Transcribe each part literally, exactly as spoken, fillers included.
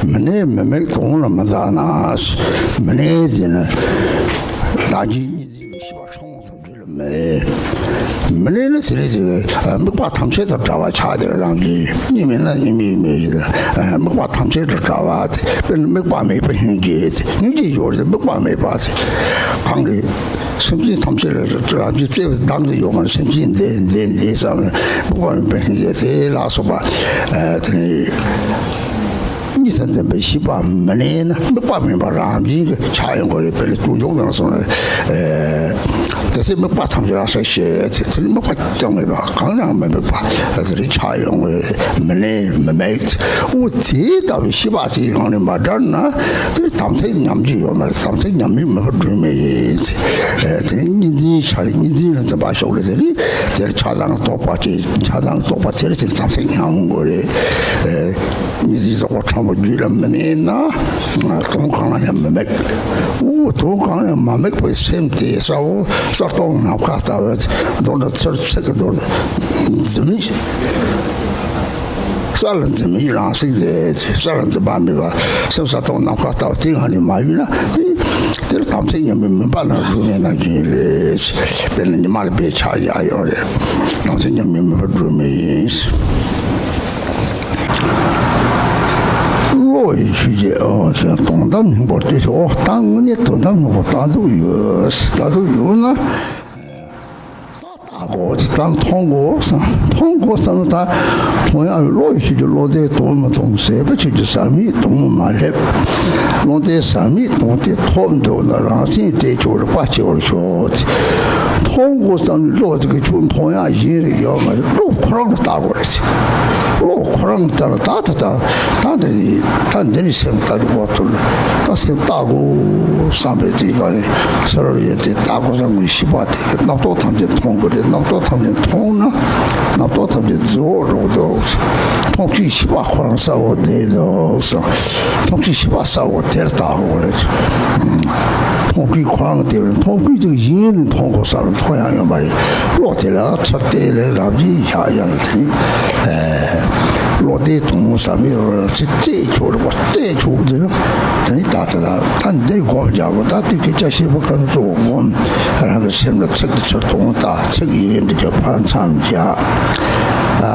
མི་གནས་མི་དམིགས་དོན་ལ་མི་འཛག་ན། མི་གནས་ཟེར་ན་བདག་འཛིན་གཉིས་འཛིན་པའི་ཤེས་པ་ཕྲ་མོ་ཙམ་ཅིག་ལ་མི་མི་གནས་ན་ཟེར་རེ་ཟེར་དམིགས་པ་ཐམས་ཅད་དང་བྲལ་བ་ཆགས་དེ་རང་གི་གཉིས་མེད་ན་གཉིས་མེད་མེད་ཡིན། དམིགས་པ་ཐམས་ཅད་དང་བྲལ་བ་དེ་དཔེར་ན་དམིགས་པ་མེད་པའི་སྙིང་རྗེ་ཟེར། སྙིང་རྗེ་ཡོད་རེད་དམིགས་པ་མེད་པ་ཟེར། གང་གི་སེམས་ཅན་ཐམས་ཅད་ལ་རང་བཞིན་བརྩེ་བའི་གདངས་དེ་ཡོད་མ་རེད། སེམས་ཅན་འདི་འདི་འདི་བསམ་ནས་དབུགས་པ་མེད་པའི་སྙིང་རྗེ་དེ་ལ་སོགས་པ། ཨ་དེ་ནི་གཉིས་སུ་འཛིན་པའི་ཤེས་པ་མི་གནས་ན་དམིགས་པ་མེད་པ་རང་བཞིན་གྱི་ཆགས་ཡོང་གི་རེད། དཔེར་ན་རྒྱུ་འཇོག་ནང་སོང་ནས་ཨ་དེ་ཚེ་དམིགས་པ་ཐམས་ཅད་རང་སར་ཤེས་ཚེ་དེ་ནི་དམིགས་པ་ཀྱང་མེད་པ་གང་ཡང་མི་དམིགས་པ་དེ་རེ་ཆགས་ཡོང་གི་རེད། མི་གནས་མི་དམིགས། འོ་དེ་ལྟ་བུའི་ཤེས་པ་དེའི་ངང་ནས་མ་བྲལ་ན་དེ་ནི་དམ་ཚིག་ཉམས་ཀྱི་ཡོད་མ་རེད། དམ་ཚིག་ཉམས་མིན་མོས་པ་སྒྲོན་མེ་ཡིན། དེ་ནི་གཉིས་འཛིན་ཆ་རེད། གཉིས་འཛིན་ལ་འཛིན་པ་ཤོག་ལེ་དེ་ནི་དེར་ཆགས་སྡང་རྟོག་པ་སྐྱེ། ཆགས་སྡང་རྟོག་པ་དེར་དེ་དམ་ཚིག་ཉམས་དགོས་རེད། གཉིས་འཛིན་རྟོག་པ་ཕྲ་མོ་རྒྱུད་ལ་མི་གནས་ན་དོན་གང་ལ་ཡང་མི་དམིགས། འོ་དོན་གང་ལ་ཡང་མ་དམིགས་པའི་སེམས་དེ་གསལ་བོ་གསལ་སྟོང་ནམ་མཁའ་ལྟ་བུ་མདོར་ན་ཚུར་ཚིག་གི་མདོར་འཛིན་མེད། གསལ་ལ་འཛིན་མེད་རང་སེམས་དེ་གསལ་ལ་འཛིན་པ་མེད་པ་སེམས་གསལ་སྟོང་ནམ་མཁའ་ལྟ་བུ་དེ་ངང་ནས་མ་གཡོས་ན་དེ་དེར་དམ་ཚིག་ཉམས་པའི་མུན་པ་ནང་སྒྲོན་མེ་ནང་བཞིན་རེད། དཔེར་ན་ཉི་མ་ལ་དཔེ་ཆ་བཞག་ཡོད་རེད། དམ་ཚིག་ཉམས་པའི་མུན་པ་སྒྲོན་མེ་ཡིན། བློ་ཡི་ཆོས་ཅན། ཨོ་ཟེར་དོན་དམ་སྙིང་པོ་དེ་ཚོ་ད་དངོས་གནས་དོན་དམ་སྙིང་པོ་ལྟ་འདུག་ཡོད། ལྟ་འདུག་ཡོད་ན། ད་ལྟ་དགོས་ཅིག་ད་མཐོང་དགོས་བསམ། མཐོང་དགོས་བསམ་ན་ད་མཐོང་ཡག་བློ་ཡི་ཆོས་ཀྱི་བློ་ལྡན་དོན་མི་མཐོང་། ཟད་པའི་ཆོས་ཀྱི་ཟག་མེད་དོན་མ་སླེབས། བློ་ལྡན་ཟག་མེད་དོན་དེ་ཐོབ་འདུག་ན་རང་སེམས་དེ་ཆོག་རེད་པ་ཆེ་བར་ཤོག་མཐོང་དགོས་བསམ་ནས་བློ་དེ་གི་ཆོས་མཐོང་ཡག་གཞན་རེ་ཡོད་མ་རེད། བློ་ཁོ་རང་ལ་ལྟ་དགོས་རེད། བློ་ཁོ་རང་ལ་ལྟ་ན་ད་ད་ད་ད་འདི་ད་འདི་ནས་སེམས་ལྟ་དགོས་ཐུབ་ལ་ད་སེམས་ལྟ་དགོས་བསམ་པའི་དེ་ག་རེད། ས་ར་ཡོད་དེ་ལྟ་དགོས་བསམ་གི་ཤེས་པ་དེ་གི་རྣམ་རྟོག་ཐམས་ཅད་མཐོང་དགོས་རེད། རྣམ་རྟོག་ཐམས་ཅད་མཐོང་ན་རྣམ་རྟོག་ཐམས་ཅད་རྫི་བོ་རོགས་འདུག་མཐོང་མཁན་ཤེས་པ་ཁོ་རང་གསལ་བོ་བསྡད་འདུག་མཐོང་མཁན་ཤེས་པ་གསལ་བོ་དེར་ལྟ་དགོས་རེད། མཐོང་མཁན་ཁོ་རང་དེ་བས་མཐོང་མཁན་དེ་གཞན་ནས་མཐོང་དགོས་བསམ་མཐོང་ཡག་ཡོད་མ་རེད། བློ་དེ་ལ་ཚུར་བལྟས་ལས་རབ་ཀྱིས་བཞག་ཡག་ལ་དེ་ནི་བློ་བདེ་ཐུང་ངུ་ཟ་མི་རོ་ཚེ་བལྟས་ཆོག་རེད་པ། བལྟས་ཆོག་དེ་ནི་དེ་ནི་ད་ལྟ་ད་འདི་སྒོམ་རྒྱག་དགོས། ད་དེ་སྐད་ཆ་བཤད་པ་ག་རེ་ཚོ་སྒོམ་རང་གི་སེམས་ལ་ཚིག་དེ་ཚུར་གཏོང་ད་ཚིག་ཡི་གེ་འདི་ཚོ་ཕར་མཚམས་རྒྱག་ད་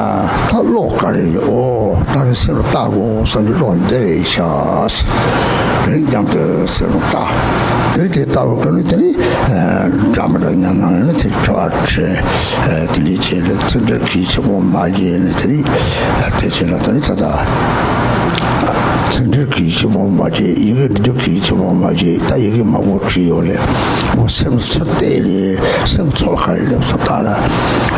བློ་ག་རེ་རེད། ཨོ་ད་རེ་སེམས་ལ་བལྟ་དགོས་བསམ་གྱི་བློ་འདི་རེད་ཤག་དེ་རྒྱང་དུ་སེམས་ལ་བལྟ། དེ་དེ་ལྟ་བུ་ག་ནི་དེ་ནི་འདྲ་མི་འདྲ་མཉམ་སྣང་ཡོད་ན་དེ་ཁྱོད་ཨ་ཁྲེ་དེ་ལས་བྱས་ལ་ཚིག་འགྲེལ་གྱིས་ཆེན་པོ་མ་བྱས་ནས་དེ་ནི་དེ་བྱས་ན་དེ་ནི་ད་ལྟ་ཚིག་འགྲེལ་གྱིས་ཆེན་པོ་མ་བྱས། ཡི་གེ་འབྲི་རྒྱུ་གྱིས་ཆེན་པོ་མ་བྱས། ད་ཡི་གེ་མང་པོ་བྲིས་ཡོད་རེད། འོ་སེམས་ཚུར་བལྟས་ནས་སེམས་ཚོར་ག་རེ་སླེབས་སོང་ལྟ་ལ་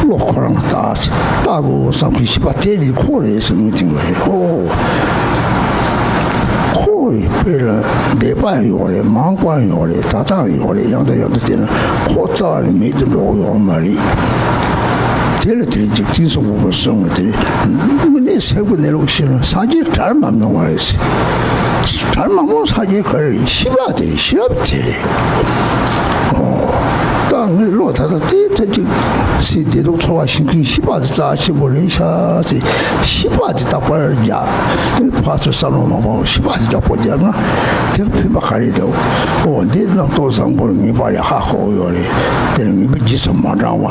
བློ་ཁོ་རང་ལྟ། ལྟ་དགོས་བསམ་གྱི་ཤེས་པ་དེ་ནི་ཁོ་རེད་ཟེར་མི་དེ་ངོ་རེད། ཨོ། ཁོ་ཡི་དཔེ་ལ་འདས་པ་ཡོད་རེད། མང་པ་ཡོད་རེད། ད་ལྟ་ཡོད་རེད། ཡང་དང་ཡང་དུ་བལྟས་ན་ཁོ་རྩ་བ་ནས་མེད་དུ་འགྲོ་གི་ཡོད་མ་རེད། དེ་ལ་དེ་འཇིག་རྟེན་སོགས་པ་གསུངས་པ་དེ་དངོས་གནས་སེམས་ཀྱི་གནས་ལུགས་ཤེས་ན་སངས་རྒྱས་གྲལ་མ་མྱོང་བ་རེད། གྲལ་མ་མྱོང་སངས་རྒྱས་ག་རེ་རེད། ཤེས་པ་དེ་རེད། ཤེས་རབ་དེ་རེད། ཨོ། ད་ངའི་བློ་ད་ལྟ་དེ་ཐད་ཅིག་སྲིད་བདེ་སྡུག་ཚོར་བ་ཞིག་གི་ཤེས་པ་དེ་རྩ་ཆེན་པོ་རེད་ཤག་ཟེར། ཤེས་པ་དེ་རྟག་པར་རྒྱག་ཕར་ཚུར་བསམ་བློ་མ་བཏང་བར་ཤེས་པ་དེ་རྟག་པར་རྒྱག་ན་དེ་ཕན་པ་ག་རེ་འདུག་ཨོ་འདི་རྣམ་རྟོག་བཟང་པོར་ངེས་པར་ཡང་ཧ་གོ་ཡོད་རེད། དེ་ནི་ངེས་པ་རྗེས་སུ་མ་འབྲང་བ་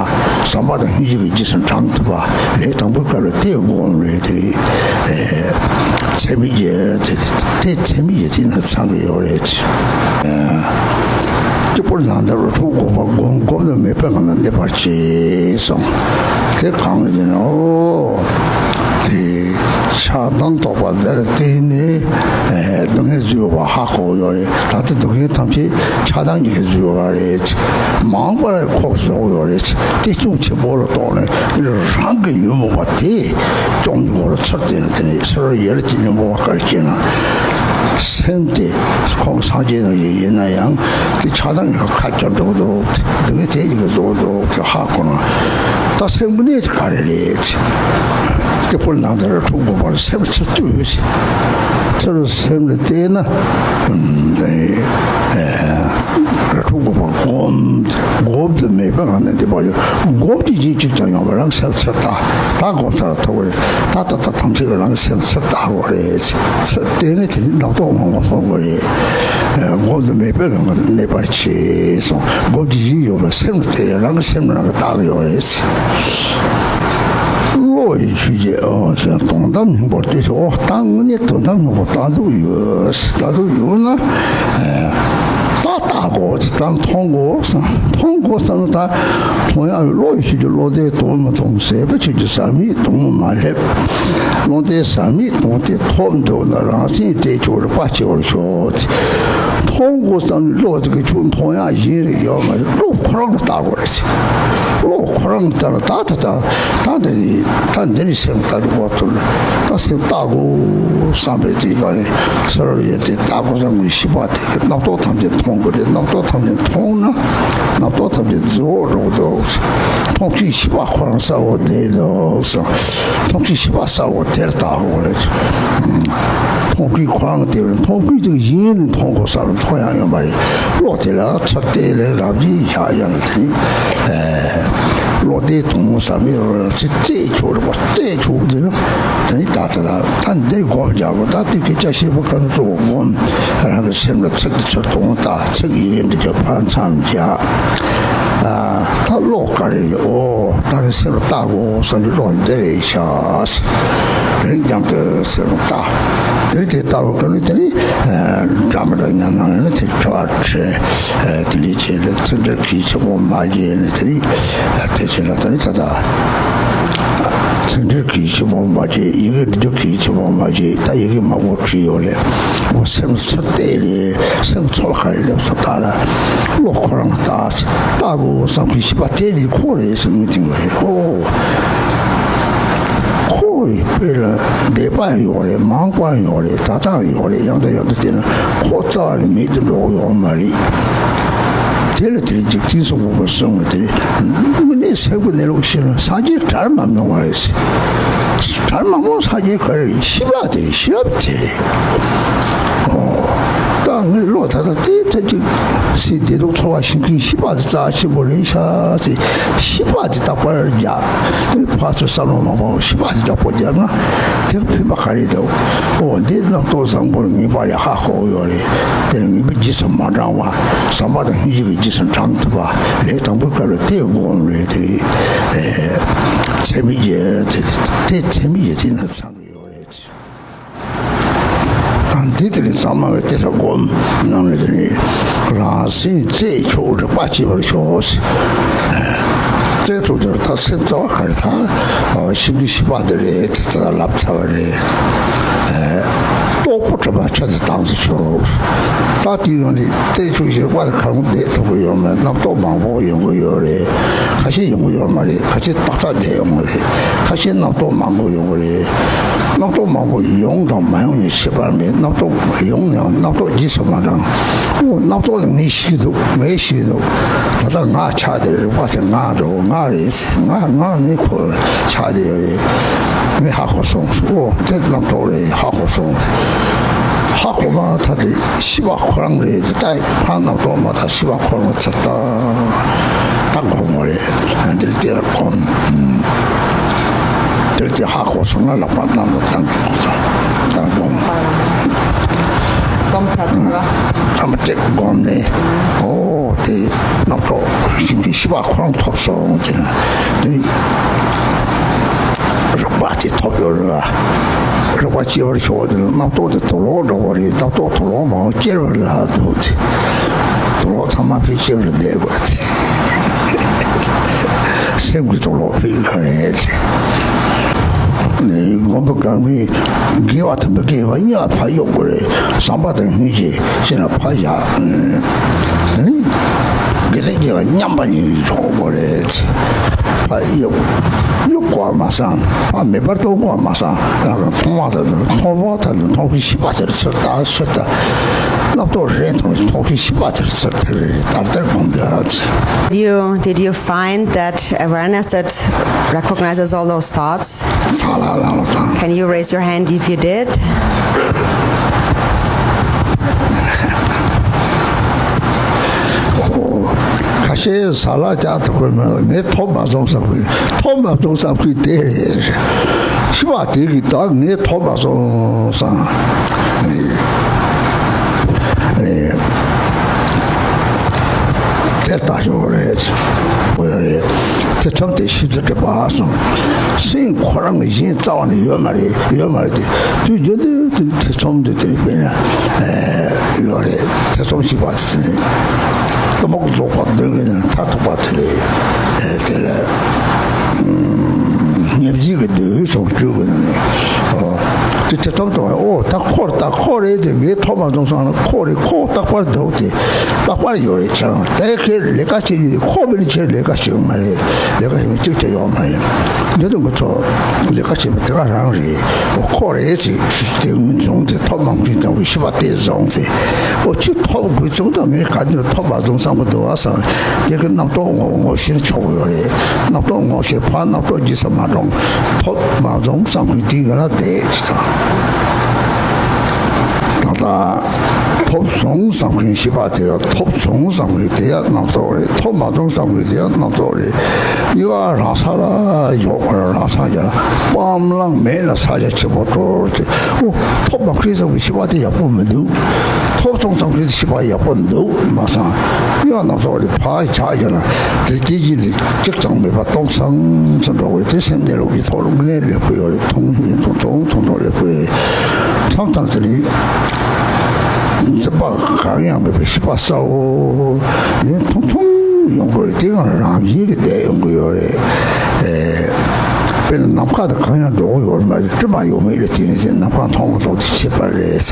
བསམ་པ་དང་སྙིང་རྗེ་གི་རྗེས་སུ་འབྲང་ཐུབ་པ་ལས་དང་པོའི་སྐབས་ལ་དེ་དགོངས་རེད། དེ་ཚད་མེད་ཀྱི་དེ་དེ་ཚད་མེད་ཀྱི་དེ་ན་ཚང་གི་ཡོད་རེད། གཅིག་པུར་ནང་ལྟར་ཐུག་དགོས་པ་སྒོམ་སྒོམ་དུ་མེད་པའི་ངང་ལ་གནས་པར་བྱེད་གསུངས། དེ་གང་ཡིན་ནོ། དེ་ཆགས་སྡང་རྟོག་པ་འདིར་བརྟེན་ནས་སྡུག་བསྔལ་བཟོས་པ་ཧ་གོ་ཡོད་རེད། ད་ལྟ་སྡུག་བསྔལ་ཐམས་ཅད་ཆགས་སྡང་གིས་བཟོས་པ་རེད། མང་པར་ཁོག་བཟོ་ཡོད་རེད། དེ་ཅུང་ཆེན་པོ་ལ་གཏོགས་ནས་དེ་རང་གི་ཉོན་མོངས་པ་དེ་ཅུང་མགོ་ལ་ཚུར་བལྟས་ནས་དེ་ནས་ཚུར་ཡར་གྱི་ཉོན་མོངས་པ་ག་རེ་སྐྱེས་ན། སེམས་དེ་ཁོང་སངས་རྒྱས་ནང་བཞིན་ཡིན་ན་ཡང་དེ་ཆགས་སྡང་གི་ཁ་བཀྱོན་འགྲོ་གི་འདུག་སྡུག་བསྔལ་དེ་ཡི་གི་བཟོ་གི་འདུག་དེ་ཧ་གོ་ན། ད་སེམས་ཀྱི་གནས་དེ་ག་རེ་རེད། སྐྱེས་བུ་ལ་དེ་ར་འཁྲུག་དགོས་པར་སེམས་ཚུར་ལྟོས་ཡོད་ཟེར། ཚུར་སེམས་ལ་བལྟས་ན། ར་འཁྲུག་དགོས་པར་སྒོམ། སྒོམ་དུ་མེད་པའི་ངང་ནས་བསྡད་པ་ཡོད། སྒོམ་གྱི་རྗེས་གཅིག་ཀྱང་ཡོང་བ་རང་སེམས་ཚུར་ལྟ། ད་སྒོམ་ཚར་ཐུབ་པ་རེད། ད་ད་ད་ཐམས་ཅད་རང་སེམས་ཚུར་ལྟ་དགོས་རེད། ཚུར་བལྟས་ནས་དེ་ནི་རྣམ་རྟོག་མང་པོ་མཐོང་དགོས་རེད། སྒོམ་དུ་མེད་པའི་ངང་ནས་གནས་པར་བྱེད་གསུངས། སྒོམ་གྱི་རྗེས་ཡོང་བ་སེམས་ལ་བལྟས། རང་གི་སེམས་རང་གིས་ལྟ་གི་ཡོད་རེད། བློ་ཡི་ཆོས་ཅན། ཨོ་ཟེར། དོན་དམ་སྙིང་པོར་ལྟོས་ཤིག། ཨོ་ད་དངོས་གནས་དོན་དམ་སྙིང་པོ་ལྟ་འདོད་ཡོད། ལྟ་འདོད་ཡོད་ན། ཨེ། ད་ལྟ་དགོས། ད་མཐོང་དགོས་བསམ། མཐོང་དགོས་བསམ་ན། ད་མཐོང་ཡག་བློ་ཡི་ཆོས་ཅན། བློ་ལྡན་དོན་མི་མཐོང་། ཟད་པའི་ཆོས་ཅན། ཟད་མེད་དོན་མ་སླེབས། བློ་ལྡན་ཟད་མེད་དོན་དེ་ཐོབ་འདོད་ན། རང་སེམས་རྩད་གཅོད་རིག་པ་སྐྱེ་བར་ཤོག། མཐོང་དགོས་བསམ་ན་བློ་དེ་གིས་ཁྱོད་མཐོང་ཡག་གཞན་རེ་ཡོད་མ་རེད། བློ་ཁོ་རང་གིས་ལྟ་དགོས་རེད། བློ་ཁོ་རང་ལྟར་ད་ད་ད་ད་འདི་ད་འདི་ནས་སེམས་ལྟ་དགོས་ཐུབ་ལ། ད་སེམས་ལྟ་དགོས་བསམ་པའི་དེ་ག་ནས་ས་རུ་ཡོད་དེ་ལྟ་དགོས་བསམ་གྱི་ཤེས་པ་དེ་གིས་རྣམ་རྟོག་ཐམས་ཅད་མཐོང་དགོས་རེད། རྣམ་རྟོག་ཐམས་ཅད་མཐོང་ན་རྣམ་རྟོག་ཐམས་ཅད་རྫི་བོར་འགྲོ་འདུག། མཐོང་མཁན་ཤེས་པ་ཁོ་རང་གསལ་བོ་བསྡད་འདུག། མཐོང་མཁན་ཤེས་པ་གསལ་བོ་དེར་ལྟ་དགོས་རེད། མཐོང་མཁན་ཁོ་རང་དེ་བས་མཐོང་མཁན་དེ་གཞན་ནས་མཐོང་དགོས་བསམ་མཐོང་ཡག་ཡོད་མ་རེད། བློ་དེ་ལ་ཚུར་བལྟས་ལས་རབ་ཀྱིས་བཞག་ཡོད་ན་དེ་ནི། ཨེ། བློ་བདེ་ཐུང་ངུ་ཟ་མི་རོ་ཚེ་རྩད་ཆོག་རེད་པ། རྩད་ཆོག་དེ་ན་དེ་ནི་ད་ལྟ་ལ་ད་འདི་སྒོམ་རྒྱག་དགོས། ད་དེ་སྐད་ཆ་བཤད་པ་ག་ནས་གཙོ་བོ་སྒོམ། རང་གི་སེམས་ལ་ཚིག་གི་ཚུར་གཏོང་། ད་ཚིག་ཡི་གེ་འདི་ཚོ་ཕར་མཚམས་བཞག། ད་བློ་ག་རེ་རེད། ཨོ་ད་རེ་སེམས་ལ་བལྟ་དགོས་བསམ་གྱི་བློ་འདི་རེད་ཤག། དེ་རིང་རྒྱང་དུ་སེམས་ལ་བལྟ། དེ་དེ་ལྟ་བུ་ཀུན་ནི་དེ་ནི་འདྲ་མི་འདྲ་ཉམས་སྣང་ཡོད་ན་དེ་ཁྱོད་ཨ་ཁྲེ། དེ་ལས་བྱས་ལ་ཚིག་འགྲེལ་གྱིས་ཆེན་པོ་མ་བྱས་ནས་དེ་ནི་དེ་བྱས་ལ་དེ་ནི་ད་ལྟ་ཚིག་འགྲེལ་གྱིས་ཆེན་པོ་མ་བྱས། ཡི་གེ་འབྲི་རྒྱུ་གྱིས་ཆེན་པོ་མ་བྱས། ད་ཡི་གེ་མང་པོ་བྲིས་ཡོད་རེད། འོ་སེམས་ཚུར་བལྟས་རེད། སེམས་ཚོར་ག་རེ་སླེབས་སོང་། ད་ལ་བློ་ཁོ་རང་ལྟ། ལྟ་དགོས་བསམ་གྱི་ཤེས་པ་དེ་ནི་ཁོ་རེད་ཟེར་མི་དེ་རེད། ཨོ། ཁོ་ཡི་དཔེ་ལ་འདས་པ་ཡོད་རེད། མ་འོངས་པ་ཡོད་རེད། ད་ལྟ་ཡོད་རེད། ཡང་དང་ཡང་དུ་བལྟས་ན་ཁོ་རྩ་བ་ནས་མེད་དུ་འགྲོ་གི་ཡོད་མ་རེད། དེ་ལ་དེ་འཇིག་རྟེན་སོགས་པ་གསུངས་ནས་དེ་དངོས་གནས་སེམས་ཀྱི་གནས་ལུགས་ཤེས་ན་སངས་རྒྱས་གྲལ་མ་མྱོང་བ་རེད། གྲལ་མ་མྱོང་སངས་རྒྱས་ག་རེ་རེད། ཤེས་པ་དེ་ཤེས་རབ་དེ་རེད། ཨོ། ད་ངའི་བློ་ད་ལྟ་དེ་ཐད་ཅིག་སྲིད་བདེ་སྡུག་ཚོར་བ་ཤེས་མཁན་ཤེས་པ་དེ་རྩ་ཆེན་པོ་རེད་ཤག་ཟེར། ཤེས་པ་དེ་རྟག་པར་རྒྱག། ཕར་ཚུར་བསམ་བློ་མ་བཏང་བར་ཤེས་པ་དེ་རྟག་པར་རྒྱག་ན་དེ་ཕན་པ་ག་རེ་འདུག། ཨོ་འདི་རྣམ་རྟོག་བཟང་པོར་ངེས་པར་ཡང་ཧ་གོ་ཡོད་རེད། དེ་ནི་ངེས་པའི་རྗེས་སུ་མ་འབྲང་བ། བསམ་པ་དང་སྙིང་རྗེ་གི་རྗེས་སུ་འབྲང་ཐུབ་པ། ལས་དང་པོའི་སྐབས་ལ་དེ་དགོངས་རེད་དེ། ཚད་མེད་ཀྱི་དེ་དེ་ཚད་མེད་ཀྱི་དེ་ན་ཚང་གི་ཡོད་རེད། ད་འདི་དེ་ནི་གཙང་མ་བའི་གཏེར་སྒོམ་གནང་ནས་དེ་ནི་རང་སེམས་རྩད་ཆོད་རིག་པ་སྐྱེ་བར་ཤོག། རྩད་ཆོད་དེ་ད་སེམས་རྩ་བ་ག་རེ་ད་ཤིང་གི་ཤི་པ་དེ་རེད། དེ་ད་ལབ་ཚར་བ་རེད། རྟོག་པ་གྲིབ་མ་ཆ་དེ་དྭངས་སུ་ཤོག། ད་དེའི་ནང་ནས་རྩད་ཆོད་རིག་པ་དེ་གང་བསྡད་ཐུབ་ཀྱི་ཡོད་མེད། རྣམ་རྟོག་མང་པོ་ཡོང་གི་ཡོད་རེད། ཁ་ཤས་ཡོང་གི་ཡོད་མ་རེད། ཁ་ཤས་ཏག་ཏག་བསྡད་ཡོང་གི་རེད། ཁ་ཤས་རྣམ་རྟོག་མང་པོ་ཡོང་གི་རེད། རྣམ་རྟོག་མང་པོ་ཡོང་དང་མ་ཡོང་ནི་ཁྱད་པར་མེད། རྣམ་རྟོག་ཡོང་ནའང་རྣམ་རྟོག་རྗེས་སུ་མ་འབྲང་། ཨོ་རྣམ་རྟོག་ལ་ངས་ཤེས་འདུག། ངས་ཤེས་འདུག། ད་ལྟ་ང་ཆགས་བསྡད་རེད་པ། དེ་ང་འགྲོ་ང་རེད། ང་ང་ནི་ཁོ་ཆགས་བསྡད་ཡོད་རེད། ངས་ཧ་གོ་སོང་། ཨོ་དེ་རྣམ་རྟོག་རེད། ཧ་གོ་སོང་། ཧ་གོ་མ་ཐག་དེ་ཤེས་པ་ཁོ་རང་རེད། དེ་ལྟ་ཡི་ཕར་རྣམ་རྟོག་མ་ཐག་ཤེས་པ་ཁོ་རང་ཚུར་ལྟ། ད་སྒོམ་དགོས་རེད། འདིར་དེ་སྒོམ། དེར་དེ་ཧ་གོ་སོང་ན་ལག་པ་གནམ་ལ་བཏང་དགོས། ད་སྒོམ། སྒོམ་ཚར་དུས་ལ། ཐ་མ་དེ་སྒོམ་ནས། ཨོ་དེ་རྣམ་རྟོག་ཤེས་པ་ཁོ་རང་ཐོབ་སོང་ཟེར་ན། དེ་ནི་རིག་པ་དེ་ཐོབ་ཡོད་རེད་པ། རིག་པ་སྐྱེ་བར་ཤོག། དེ་ནི་རྣམ་རྟོག་དེ་དུག་ལོག་འདྲ་བོ་རེད། རྣམ་རྟོག་དུག་ལོག་མང་པོ་སྐྱེ་བར་ལ་འདུག་ཟེར། དུག་ལོག་ཚང་མ་ཕར་སྐྱེ་བར་བསྡད་དགོས་ཟེར། སེམས་ཀྱི་དུག་ལོག་ཕར་ག་རེད་ཟེར། ནས་སྒོམ་པ་གང་རེད། དགེ་བ་དང་མི་དགེ་བ་གཉིས་ལ་ཕར་གཡུག་དགོས་རེད། བསམ་པ་དང་སྙིང་རྗེ་ཕྱི་ལ་ཕར་བཞག། ནི་དགེ་དང་དགེ་བ་མཉམ་པ་ཉིད་ཡོང་དགོས་རེད། ཕར་གཡུག་གཡུག་དགོས་པ་མ་བསམ། ཕར་མེད་པར་གཏོང་དགོས་པ་མ་བསམ། རང་གི་མཐོང་བ་དང་མཐོང་བ་དང་མཐོང་གི་ཤེས་པ་དེར་ཚུར་ལྟ། ཚུར་ལྟ། རྣམ་རྟོག་རེ་མཐོང་ཐོག་གི་ཤེས་པ་དེར་ཚུར་དེ་རེ་རེ་ལྟར་ལྟར་སྒོམ་པ། Did you, did you find that awareness that recognizes all those thoughts? Can you raise your hand if you did? ཁ་ཤས་ཟ་ལ་ཅག་ཐུབ་ཀྱི་མེད། ངས་ཐོབ་མ་སོང་བསམ་གི། ཐོབ་མ་སོང་བསམ་གི་དེ་རེད། ཤི་བ་དེ་གི་ད་ངས་ཐོབ་མ་སོང་བསམ་རེད། དེ་ལྟ་ཞོག་རེད། འོ་ཡ་རེད། ཐེ་ཚོམ་དེ་ཤི་ཚུལ་དེ་བ་སོང་། སེམས་ཁོ་རང་གི་གཞན་རྩ་བ་ནས་ཡོད་མ་རེད། ཡོད་མ་རེད་དེ། དུས་རྒྱུན་དུ་དེ་ཐེ་ཚོམ་དེ་དེ་དཔེར་ན་ཡོད་རེད། ཐེ་ཚོམ་ཞིག་པ་དེ་ནི་གཏི་མུག་ལོག་པ་འདོད་མཁན་ནི་མཐར་ཐུག་པ་དེ་རེད། དེ་ལ་ཉེར་གཅིག་གི་འདོད་སོང་བཅུ་གི་ནང་ནས་དེ་ཐེ་ཚོམ་དང་། ཨོ་ད་ཁོ་རེད། ད་ཁོ་རེད་དེ། ངས་ཐོབ་མ་སོང་བསམ་ན་ཁོ་རེད། ཁོ་རྟག་པར་འདུག་དེ་རྟག་པར་ཡོད་རེད། ཁྱེད་རང་དེ་ཁྱེད་ལས་ཀ་བྱེད་ཀྱི། ཁོ་མིན་ཁྱེད་ལས་ཀ་བྱེད་ཀྱི་མ་རེད། ལས་ཀ་བྱེད་མི་གཅིག་ཀྱང་ཡོད་མ་རེད། འདི་དུ་ང་ཚོ་ལས་ཀ་བྱེད་མི་དེ་ག་རང་རེད། ཨོ་ཁོ་རེད་ཅེས་དེ་ངོས་བཟུང་སྟེ། ཐོབ་མ་མཁན་དང་གི་ཤི་བ་དེ་བཟུང་སྟེ། ཨོ་ཅི་ཐོབ་དགོས་བྱུང་དང་། ངས་ག་འདིར་ཐོབ་མ་བྱུང་བསམ་གི་འདུག་བ་བསམ། དེ་གི་རྣམ་རྟོག་ངོ་ངོ་ཤེས་ཆོག་ཡོད་རེད། རྣམ་རྟོག་ངོ་ཤེས་པ། རྣམ་རྟོག་རྗེས་སུ་མ་འབྲང་། ཐོབ་མ་བྱུང་བསམ་གི་དེ་གི་ལ་བསྡད་ཅི་ཐང་། ད་ལྟ་ཐོབ་སོང་བསམ་མཁན་ཤི་བ་དེ་ཡང་། ཐོབ་བྱུང་བསམ་མཁན་དེ་ཡང་རྣམ་རྟོག་རེད། ཐོབ་མ་བྱུང་བསམ་མཁན་དེ་ཡང་རྣམ་རྟོག་རེད། གཉིས་ཀ་རང་ས་ལ་ཡོད། རང་ས་ཡ་ལ་སྤང་བླང་མེད་ལ་ས་ཆ་ཆེན་པོ་སྤྲོར་ཏེ། ཨོ་ཐོབ་མ་མཁན་བསམ་མཁན་ཤི་བ་དེ་ཡག་པོ་མི་འདུག། ཐོབ་སོང་བསམ་མཁན་ཤི་བ་ཡག་པོ་འདུག་མ་བསམ། གཉིས་ཀ་རྣམ་རྟོག་རེད། ཕར་ཆགས་ཡོད་ན་དེ་དེ་གཅིག་ལས་གཅིག་ཀྱང་མེད་པ་སྟོང་སང་སང་འགྲོ་བའི་དེ་སེམས་གནས་ལུགས་ཀྱི་ཐོག་ལ་དངོས་གནས་ལེགས་པོ་ཡོད་རེད། ཐུང་ཐུང་ཐུང་ཐུང་ཐུང་ཐུང་ལེགས་པོ་ཡོད་རེད། མཚམས་མཚམས་དེ་ནི་འཛིན་པ་གང་ཡང་མེད་པའི་ཤེས་པ་གསལ་བོ་ཡུན་ཐུང་ཐུང་ཡོང་གི་རེད། དེ་ཡང་རང་བཞིན་གྱིས་བསྡད་ཡོང་གི་ཡོད་རེད། ཨེ། དཔེར་ན་ནམ་མཁའ་དང་གང་ཡང་འགྲོ་གི་ཡོད་མ་རེད། སྤྲིན་པ་ཡོད་མེད་ལ་བརྟེན་ནས་ནམ་མཁའ་མཐོང་གི་ཐོག་ཏུ་ཁྱད་པར་རེད།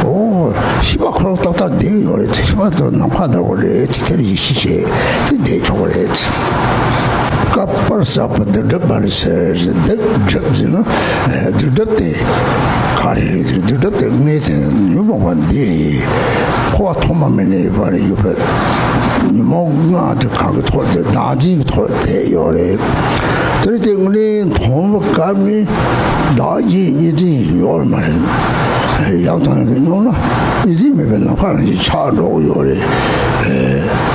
ཨོ། ཤེས་པ་ཁོ་རང་ཏག་ཏག་བསྡད་ཡོད་རེད། དེ་ཤེས་པ་དེ་ནམ་མཁའ་འདྲ་བོ་རེད། དེ་དེར་ཡིད་ཆེས་བྱས་དེ་བསྡད་ཆོག་གི་རེད། བསྐལ་པར་བསགས་པ་སྡིག་སྒྲིབ་པ་རེད་ཟེར། སྡིག་སྒྲིབ་ཟེར་ན་སྡིག་སྒྲིབ་དེ་ག་རེ་རེད། སྡིག་སྒྲིབ་དེ་དངོས་དེ་ཉོན་མོངས་པ་འདི་རེད། འཁོར་བ་ཐོག་མ་མེད་ནས་ཡོད་པ་རེད། ཡོད་པ་ཉོན་མོངས་ལྔ་དེ་གང་གི་ཐོག་དེ་བདག་འཛིན་གྱི་ཐོག་བསྡད་ཡོད་རེད། དེ་རེད་དེ་དངོས་གནས་མཐོང་བ་སྐབས་ནི་བདག་གི་གཉིས་འཛིན་ཡོད་མ་རེད། ཡང་དང་ཡང་དུ་མྱོང་ན་གཉིས་འཛིན་མེད་པའི་ནམ་མཁའ་རང་བཞིན་ཆགས་འགྲོ་གི་ཡོད་རེད།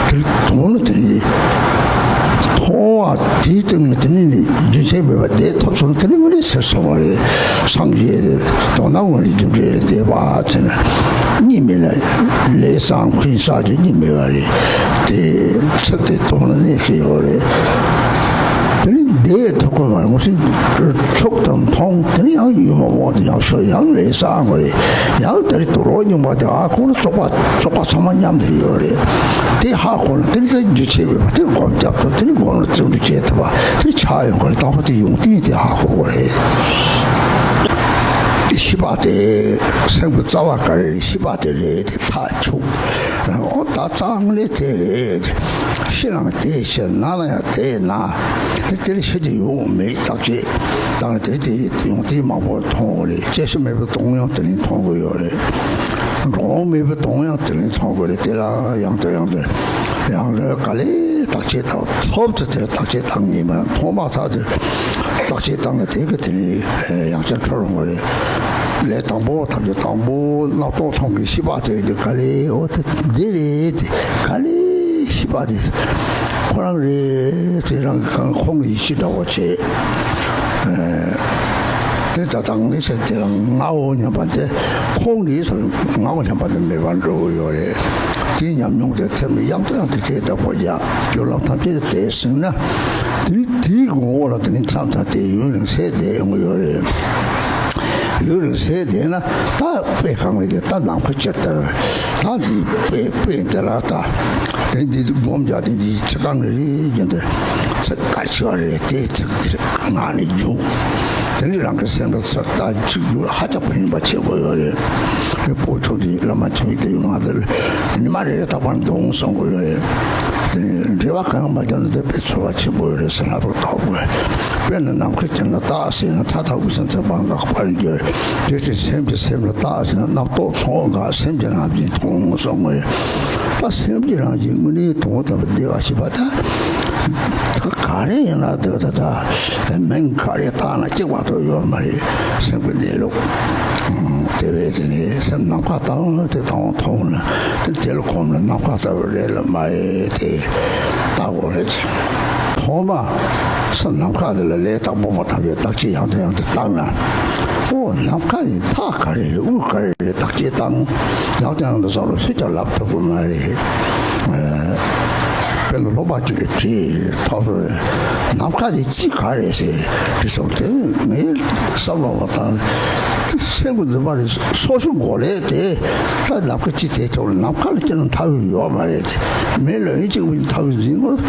དེ་མཐོང་ན་དེ་ནི་མཐོང་བ་དེའི་སྟེང་ནས་དེ་ནི་རྒྱུན་ཆད་མེད་པ་བསྡད་ཐུབ་སོང་ན་དེ་ནི་དངོས་གནས་ཟེར་སོང་བ་རེད། སངས་རྒྱས་དེ་དོན་དམ་དངོས་གནས་རྒྱུ་འབྲས་ལ་བསྡད་པ་ཟེར་ན་གཉིས་མེད་ན་ལས་བསགས་ཀུན་བསགས་ཀྱི་གཉིས་མེད་པ་རེད། དེ་ཚིག་དེ་ཐོག་ལ་གནས་ཤེས་ཡོད་རེད། དེ་ནི་བསྡད་ཐུབ་ཀྱི་མ་རེད། ངོ་ཤེས་ཆོག་དང་མཐོང་། དེ་ནི་ཡང་ཡུལ་མ་འོངས་དེ་ཡང་ཤོར། ཡང་ལས་བསགས་དགོས་རེད། ཡང་དེ་རིང་དུ་ལོག་སྙོམས་པ་དེ་ཧ་གོ་ན་རྩོག་པ་རྩོག་པ་ཚང་མ་མཉམ་དུ་ཡོད་རེད། དེ་ཧ་གོ་ན་དེ་ནི་ས་རྒྱུ་ཆད་མེད་པ་དེ་སྒོམ་རྒྱབ་ཐུབ། དེ་ནི་སྒོམ་ལ་བརྩོན་འགྲུས་བྱེད་ཐུབ་པ་དེ་ཆགས་ཡོང་གི་རེད། དང་པོ་དེ་ཡོང་དུས་དེ་ཧ་གོ་དགོས་རེད། ཤེས་པ་དེ་སེམས་ཀྱི་རྩ་བ་ག་རེ་རེད། ཤེས་པ་དེ་རེད། དེ་ཐག་ཆོད། ཨོ་ད་རྩ་བ་ལས་དེ་རེད། ཕྱི་ལའང་དེ་བྱས། ནང་ལ་ཡང་དེ་ན། དེ་དེར་ཤི་དེ་ཡོང་མེད། བརྟག་དཔྱད་བཏང་ནས་དེ་དེ་ཡོང་དེ་མང་པོ་མཐོང་གི་རེད། སྐྱེ་ཤི་མེད་པའི་དོན་ཡང་དེ་ནས་མཐོང་གི་ཡོད་རེད། འགྲོ་འོང་མེད་པའི་དོན་ཡང་དེ་ནས་མཐོང་གི་རེད། དེ་ལ་ཡང་དུ་ཡང་དུ་ཡང་དུ་ག་ལེ་བརྟག་དཔྱད་བཏང་། ཐོབ་ཚེ་དེར་བརྟག་དཔྱད་བཏང་ངེས་མ་མཐོང་མ་ཐག་ཏུ་བརྟག་དཔྱད་བཏང་ནས་དེ་གི་དེ་ནས་ཡང་བསྐྱར་འཕྲོ་རུང་བ་རེད། ལས་དང་པོ་ཐམས་ཅད་དང་པོ་རྣམ་རྟོག་མཐོང་གི་ཤེས་པ་དེ་འདི་ག་ལེ། འོ་དེ་འདི་རེད། དེ་ག་ལེ་ཤེས་པ་དེ་ཁོ་རང་རེད། དེ་རང་གི་གང་ཁོང་གི་ཡིད་ཆེས་འདྲ་བོ་བྱེད། དེ་ད་དང་ལས་བྱེད་དེ་རང་ངའོ་སྙམ་པ་དེ་ཁོང་གི་སོ་ངའོ་སྙམ་པ་དེ་མེད་པར་འགྲོ་གི་ཡོད་རེད། དེ་ཉམས་མྱོང་དེ་ཐེབས་ནས་ཡང་དུ་ཡང་དུ་དེ་ལྟ་བུ་ཡ་རྒྱུ་ལམ་ཐམས་ཅད་དེ་ཟིན་ན། དེ་དེའི་ངོ་བོ་ལ་དེ་ནི་མཚམས་མཚམས་དེ་ཡུན་རིང་སེ་བསྡད་ཡོང་གི་ཡོད་རེད། ཡུན་རིང་སེ་བསྡད་ན་ད་དཔེ་གང་ལས་ཀྱང་ད་ནམ་མཁའ་ཇི་ལྟར། ད་འདི་དཔེ་དཔེ་འདི་ལ་ད་དེ་འདི་སྒོམ་རྒྱག་དེ་འདི་ཚིག་རྐང་རེ་རེ་བཞིན་དུ་ཚིག་ག་ཆེ་བ་རེ་རེ་དེ་ཚིག་དེ་ངག་ནས་རྒྱུག་དེ་ནི་རང་གི་སེམས་ལ་ཚོད་ལྟ་གཅིག་ཡོད། ཧ་ཅང་ཕན་པ་ཆེན་པོ་ཡོད་རེད། དེ་སྤོ་ཆོག་དེ་བླ་མ་ཆོས་དེ་ཡོད་ང་ཚོ་ལ་ཉི་མ་རེ་རེ་རྟག་པར་འདུག་གསུང་གི་ཡོད་རེད། དེ་ནི་འབྲེལ་བ་གང་ཡང་མ་བྱུང་ན་དེ་དཔེ་ཚོར་བ་ཆེན་པོ་ཡོད་རེད་ཟེར་ན་རོ་ཐོག་དགོས། དཔེར་ན་ནམ་མཁའ་ཅན་ལ་བརྟག་ཟེར་ན་མཐའ་དག་གི་སེམས་ཚོར་བ་འགག་པར་འགྱུར། དེ་ཚེ་སེམས་ཀྱི་སེམས་ལ་བརྟག་ཟེར་ན་རྣམ་རྟོག་ཚོར་འགག་སེམས་ཀྱི་རང་བཞིན་མཐོང་གསུང་གི་ཡོད་རེད། ད་སེམས་ཀྱི་རང་བཞིན་དངོས་གནས་དོན་དམ་པར་བདེ་བ་ཞེས་པ་ད། ད་ག་རེ་ཡིན་ན་འདོད་ད་ད་མིང་ག་རེ་བཏགས་ན་གཅིག་མ་གཏོགས་ཡོད་མ་རེད། སེམས་ཀྱི་གནས་ལུགས། དེ་བས་དེ་ནི་སེམས་ནམ་མཁའ་དང་དེ་དང་མཐོང་ན་དེ་དེ་ལ་གོམས་ན་ནམ་མཁའ་ལྟ་བུ་རེད་ལ་མ་རེད་དེ་ལྟ་དགོས་རེད། ཐོག་མ་སེམས་ནམ་མཁའ་དེ་ལ་ལས་དང་པོ་པ་དང་བའི་བརྟག་དཔྱད་ཡང་དང་ཡང་དུ་བཏང་ན་ཨོ་ནམ་མཁའ་ཡི་མཐའ་ག་རེ་རེད་དབུས་ག་རེ་རེད་བརྟག་དཔྱད་བཏང་། ཡང་དང་ཡང་དུ་བསམ་རུང་སུས་ཀྱང་ལབ་ཐུབ་ཀྱི་མ་རེད། དཔེར་ན་སློབ་མ་གཅིག་གིས་དྲིས་ཐོབ་རེད། ནམ་མཁའ་དེ་དཔྱིད་ག་རེད་ཟེར་དྲིས་སོང་དེ་ངའི་བསམ་བློ་བ་དང་དེ་སེམས་ཀྱི་འཛིན་པ་རེད། སོ་སོ་མགོ་ལས་དེ་ད་ནམ་མཁའ་དཔྱིད་དེ་ཐོག་ལ་ནམ་མཁའ་ལ་སྐྱེ་ན་མཐའ་དབུས་ཡོད་མ་རེད། མི་ལ་ཡིན་གཅིག་པུ་ཡིན་མཐའ་དབུས་འཛིན་དགོས།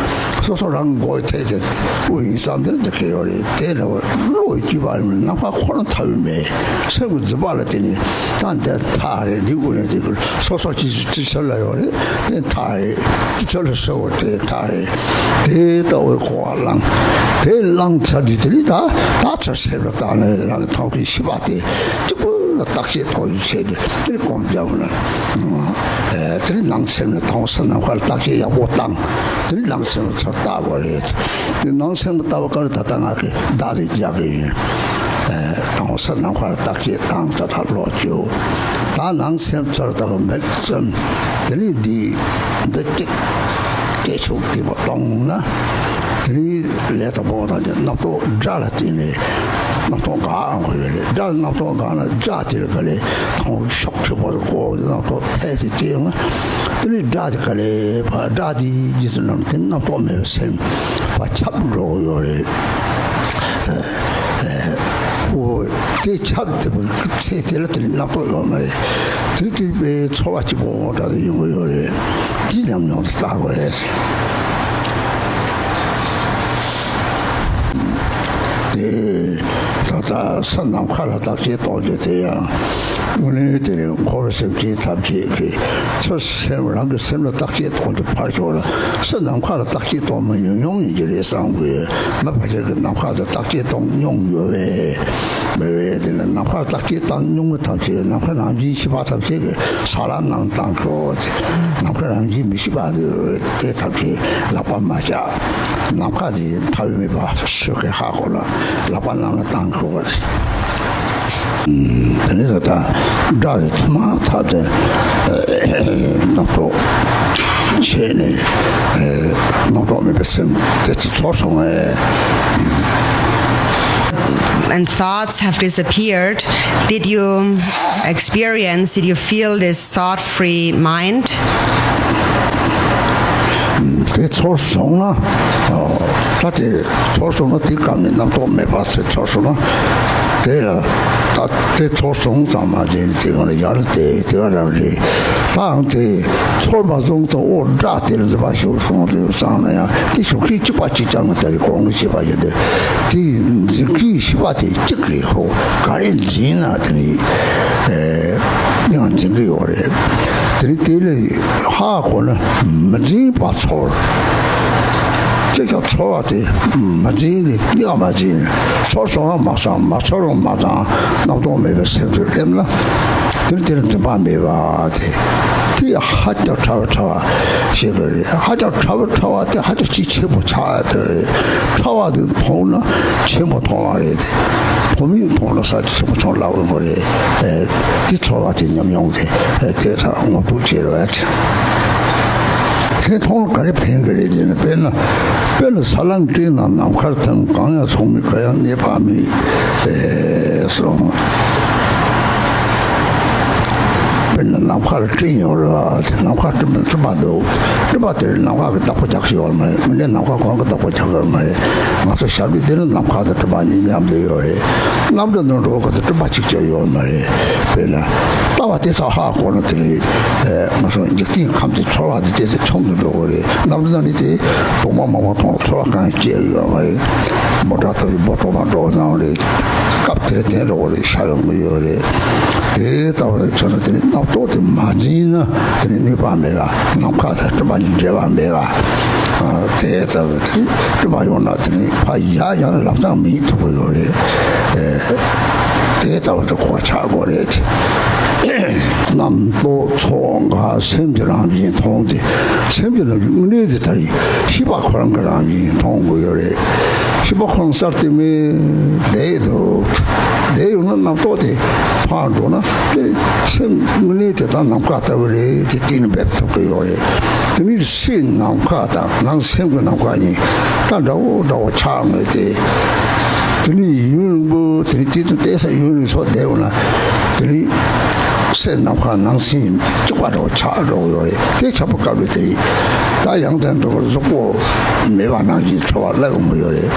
སོ་སོ་རང་མགོ་ཐད་དེ་དབུས་ཡིན་བསམ་དེ་འདི་སྐད་ཡོད་རེད། དེ་འདྲ་བ་བློ་ཡི་སྤྱོད་པ་ཡིན་ན་ནམ་མཁའ་ཁོ་རང་མཐའ་དབུས་མེད། སེམས་ཀྱི་འཛིན་པ་ལ་བརྟེན་ནས་ད་འདི་མཐའ་རེད་འདི་དབུས་རེད་འདི་དབུས་སོ་སོ་ཅི་ཅི་ཆོད་ལ་ཡོད་རེད། དེ་མཐའ་རེད། ཅི་ཆོད་ལ་སོ་བ་དེ་མཐའ་རེད། དེ་ལྟ་བུའི་གོ་བ་བླངས། དེ་བླངས་ཚར་དུས་དེ་ནི་ད་ད་ཚར་སེམས་ལ་བཏང་ནས་རང་གི་ཐོག་གི་ཤེས་པ་དེ་གཅིག་པུ་ལ་བརྟག་དཔྱད་ཐོག་ཡོད་བྱས་ཏེ་དེ་ནི་གོམས་བརྒྱབ་ན། དེ་ནི་ནང་སེམས་ལ་ཐོག་ས་ནམ་མཁའ་ལ་བརྟག་དཔྱད་ཡག་པོ་བཏང་། དེ་ནི་ནང་སེམས་ལ་ཚུར་བལྟ་དགོས་རེད། དེ་ནང་སེམས་ལ་བལྟ་བ་ག་རེ་ད་ལྟ་ང་གི་བརྡ་དེ་རྒྱག་གི་ཡིན། ཨེ། དང་ས་ནམ་མཁར་བརྟག་དཔྱད་བཏང་ད་ལྟ་ལོག་བཅུག་ད་ནང་སེམས་ཚུར་བལྟ་བ་མེད་ཙམ། དེ་ནི་འདི་འདི་གཅིག་སྐད་ཆོག་སྐད་པ་གཏོང་ན། དེ་ནི་ལས་དང་པོ་དང་རྣམ་རྟོག་དགྲ་ལ་བརྟེན་ནས་རྣམ་རྟོག་འགག་ཨང་དགོས་ཡོད་རེད། དགྲ་ལ་རྣམ་རྟོག་འགག་ན་དགྲ་དེ་ལ་ག་ལས་ཐོང་ཤོག་ཁྲི་པོ་རུ་གོ་རྣམ་རྟོག་ཐལ་ཚེ་སྐྱེ་ཡོང་ན། དེ་ནི་དགྲ་དེ་ག་ལས་ཕ་དགྲ་དེའི་རྗེས་སུ་ནམ་དེ་རྣམ་རྟོག་མེད་པའི་སེམས་པ་ཁྱབ་འགྲོ་གི་ཡོད་རེད། ཨེ། ཨེ། ཧོ། དེ་ཁྱབ་བསྡད་པའི་ཚེ་དེ་ལ་དེ་ནི་རྣམ་རྟོག་ཡོད་མ་རེད། དེ་དེ་པའི་ཚོར་བ་གཅིག་པོ་འདྲ་དེ་ཡོང་གི་ཡོད་རེད། དེ་ཉམས་མྱོང་དུ་བལྟ་དགོས་རེད། དེ་ད་ལྟ་ས་ནམ་མཁའ་ལ་བརྟག་དཔྱད་གཏོང་རྒྱུ་དེ་ཡང་དངོས་གནས་དེ་རིང་འཁོར་བའི་སེམས་ཅན་ཐམས་ཅད་ཀྱི་ཚུར་སེམས་རང་གི་སེམས་ལ་བརྟག་དཔྱད་གཏོང་རྒྱུ་ཕར་ཞོག་ལ་ས་ནམ་མཁའ་ལ་བརྟག་དཔྱད་གཏོང་མི་ཉུང་ཉུང་ཡིན་གྱི་རེད་བསམ་གི་ཡོད། མི་ཕལ་ཆེར་གྱིས་ནམ་མཁའ་ལ་བརྟག་དཔྱད་གཏོང་མྱོང་ཡོད་པས། མི་བས་དེ་ནི་ནམ་མཁར་བརྟག་དཔྱད་བཏང་མྱོང་མི་ཐམས་ཅད་ནམ་མཁའ་རང་བཞིན་ཤེས་པ་ཐམས་ཅད་ཀྱིས་ས་ལ་ནང་བཏང་ཤོག་ཅེས། ནམ་མཁའ་རང་བཞིན་མི་ཤེས་པ་དེ་ཐམས་ཅད་ལག་པ་མ་བཞག་ནམ་མཁའ་དེ་མཐའ་དབུས་མེད་པ་སོ་སོས་ཧ་གོ་ན་ལག་པ་ནང་ལ་བཏང་ཤོག་ཅེས། དེ་ནས་ད་ལྟ་དགྲ་དེ་ཐུན་མོང་ཐག་ཏུ་རྣམ་རྟོག་བྱས་ནས་རྣམ་རྟོག་མེད་པའི་སེམས་དེ་ཚོར་སོང་ངས། And thoughts have disappeared. Did you experience, did you feel this thought free mind? དེ་ཚོར་སོང་ན། ད་དེ་ཚོར་སོང་ན་དེ་སྐབས་ནས་རྣམ་རྟོག་མེད་པ་ཚེ་ཚོར་སོང་ན། དེ་ལ་ད་དེ་ཚོར་སོང་ཙམ་མ་བྱས་ནས་དེ་ག་ལ་ཡར་དེ་དེ་བ་རང་རེད། ད་ཨང་དེ་ཚོར་མ་སོང་ཙམ་འོ་དགྲ་དེ་ལ་འཛིན་པ་ཞིག་སོང་དུས་ཙང་ན་ཡང་དེ་ཞོགས་ཀས་གཅིག་པ་གཅིག་ཀྱང་ད་རེས་གོང་གི་བྱས་པ་ཡིན་ཏེ། དེ་འཛིན་གྱི་ཤེས་པ་དེ་གཅིག་རེད་ཧོ། ག་རེ་འཛིན་ན་དེ་ནི་ཡང་འཛིན་གྱི་ཡོད་རེད། དེ་ནི་དེ་ལས་ཧ་གོ་ན་མི་འཛིན་པ་ཚོར། ཅེས་ཀྱང་ཚོར་བ་དེ་མ་འཛིན་ནས་གཉིས་ཀ་མ་འཛིན་ནས་ཚོར་སོང་བ་མ་ཚང་མ་ཚོར་བ་མ་ཚང་རྣམ་རྟོག་མེད་པའི་སེམས་སུ་སླེབས་ན་དེ་ནི་དེ་ལ་འཛིན་པ་མེད་པ་དེ་དེ་ཧ་ཅང་ཕྲ་བ་ཕྲ་བ་ཞིག་རེད། ཧ་ཅང་ཕྲ་བ་ཕྲ་བ་དེ་ཧ་ཅང་ཅིག་ཆེན་པོ་ཆགས་ཡ་དེ་རེད། ཕྲ་བ་དེ་མཐོང་ན་ཆེན་པོ་མཐོང་བ་རེད། དེ་མཐོང་མིན་མཐོང་ན་ས་ཆེན་པོ་ཆུང་ལ་འོས་པ་རེད། དེ་ཚོར་བ་དེ་ཉམས་མྱོང་དེ་དེ་ཚ་ངོ་སྤྲོད་བྱེད་རོགས། དེ་མཐོང་ལ་ག་རེ་ཕན་གི་རེད་ཟེར་ན། དཔེར་ན་དཔེར་ན་ས་ལམ་སྤྲིན་ནང་ནམ་མཁར་ཐིམ། གང་ཡང་ཚོགས་མེད་གར་ཡང་གནས་པ་མེད། ཨེ་སོང་། དཔེར་ན་ ནམ་མཁའ་ལ་སྤྲིན་ཡོད་རེད་བ། ནམ་མཁའ་སྤྲིན་པ་སྤྲིན་པ་འདུག་སྤྲིན་པ་དེར་ནམ་མཁའ་གི་བདག་པོ་རྒྱག་གི་ཡོད་མ་རེད། དངོས་གནས་ནམ་མཁའ་ཁོ་རང་གི་བདག་པོ་རྒྱག་གི་ཡོད་མ་རེད། ང་ཚོ་ཞབས་འདྲེན་དེ་ནི་ནམ་མཁའ་དང་སྤྲིན་པ་གཉིས་མཉམ་དུ་ཡོད་རེད། གནམ་གྲུ་ནང་འགྲོ་སྐབས་སུ་སྤྲིན་པ་གཅིག་ཀྱང་ཡོད་མ་རེད། དཔེར་ན་ལྟ་བ་དེ་ཚོ་ཧ་གོ་ན་དེ་ནི་ང་ཚོ་འཇིག་རྟེན་ཁམས་དེ་ཚོར་བ་དེ་ཏོག་ཙམ་ཆུང་དུ་འགྲོ་གི་རེད། གནམ་གྲུ་ནང་ནི་དེ་གྲོག་མ་མང་པོ་མཐོང་ཚོར་བ་གང་ཡང་སྐྱེ་གི་ཡོད་མ་རེད། མོ་ཊ་ཐོག་གི་འབོ་གྲོག་མ་འགྲོ་གནང་རེད། སྐབས་དེར་དེ་འགྲོ་གི་རེད། ཤར་ཡོང་གི་ཡོད་རེད། དེ་ལྟ་བུ་བྱས་ན་དེ་ནི་རྣམ་རྟོག་དེ་མ་འཛིན་ན་དེ་ནི་ནུས་པ་མེད་པ། ནམ་མཁའ་དང་སྤྲིན་པ་གཉིས་འབྲེལ་བ་མེད་པ། ཨ། དེ་ལྟ་བུ་དེ་སྤྲིན་པ་ཡོང་ན་དེ་ནི་ཕར་ཡར་ཡང་ལམ་སང་མི་ཐུབ་ཀྱི་ཡོད་རེད། ཨེ། དེ་ལྟ་བུ་དེ་གོ་བ་ཆགས་དགོས་རེད། རྣམ་རྟོག་ཚོར་བ་འགའ་སེམས་ཀྱི་རང་བཞིན་མཐོང་སྟེ། སེམས་ཀྱི་རང་བཞིན་དངོས་གནས་དེ་ལྟར་ཤེས་པ་ཁོ་རང་གི་རང་བཞིན་མཐོང་དགོས་ཡོད་རེད། ཤེས་པ་ཁོ་རང་གསར་དུ་མེད་བསྡད་འདུག་བསྡད་ཡོད་ན་རྣམ་རྟོག་དེ་ཕར་འགྲོ་ན་དེ་སེམས་དངོས་གནས་དེ་དག་ནམ་མཁའ་ལྟ་བུ་རེད་ཅེས་གཏན་ནས་འབེབས་ཐུབ་ཀྱི་ཡོད་རེད། དེ་ནི་སེམས་ནམ་མཁའ་དང་ནང་སེམས་ཀྱི་ནམ་མཁའ་གཉིས་ད་འདྲ་བོ་འདྲ་བོ་ཆགས་ངེས་ཏེ། དེ་ནི་ཡུན་རིང་པོ་དེ་ནི་དེ་དང་བལྟས་ས་ཡུན་རིང་སོགས་བསྡད་ཡོད་ན་དེ་ནི་སེམས་ནམ་མཁའ་ནང་སེམས་གཅིག་པ་འདྲ་བོ་ཆགས་འགྲོ་གི་ཡོད་རེད། དེ་ཆགས་པའི་སྐབས་ལ་དེ་ད་ཡང་དེ་འདྲ་བོ་གཟུགས་པོ་མེད་པ་ནང་བཞིན་ཚོར་བ་སླེབས་ཡོང་གི་ཡོད་རེད།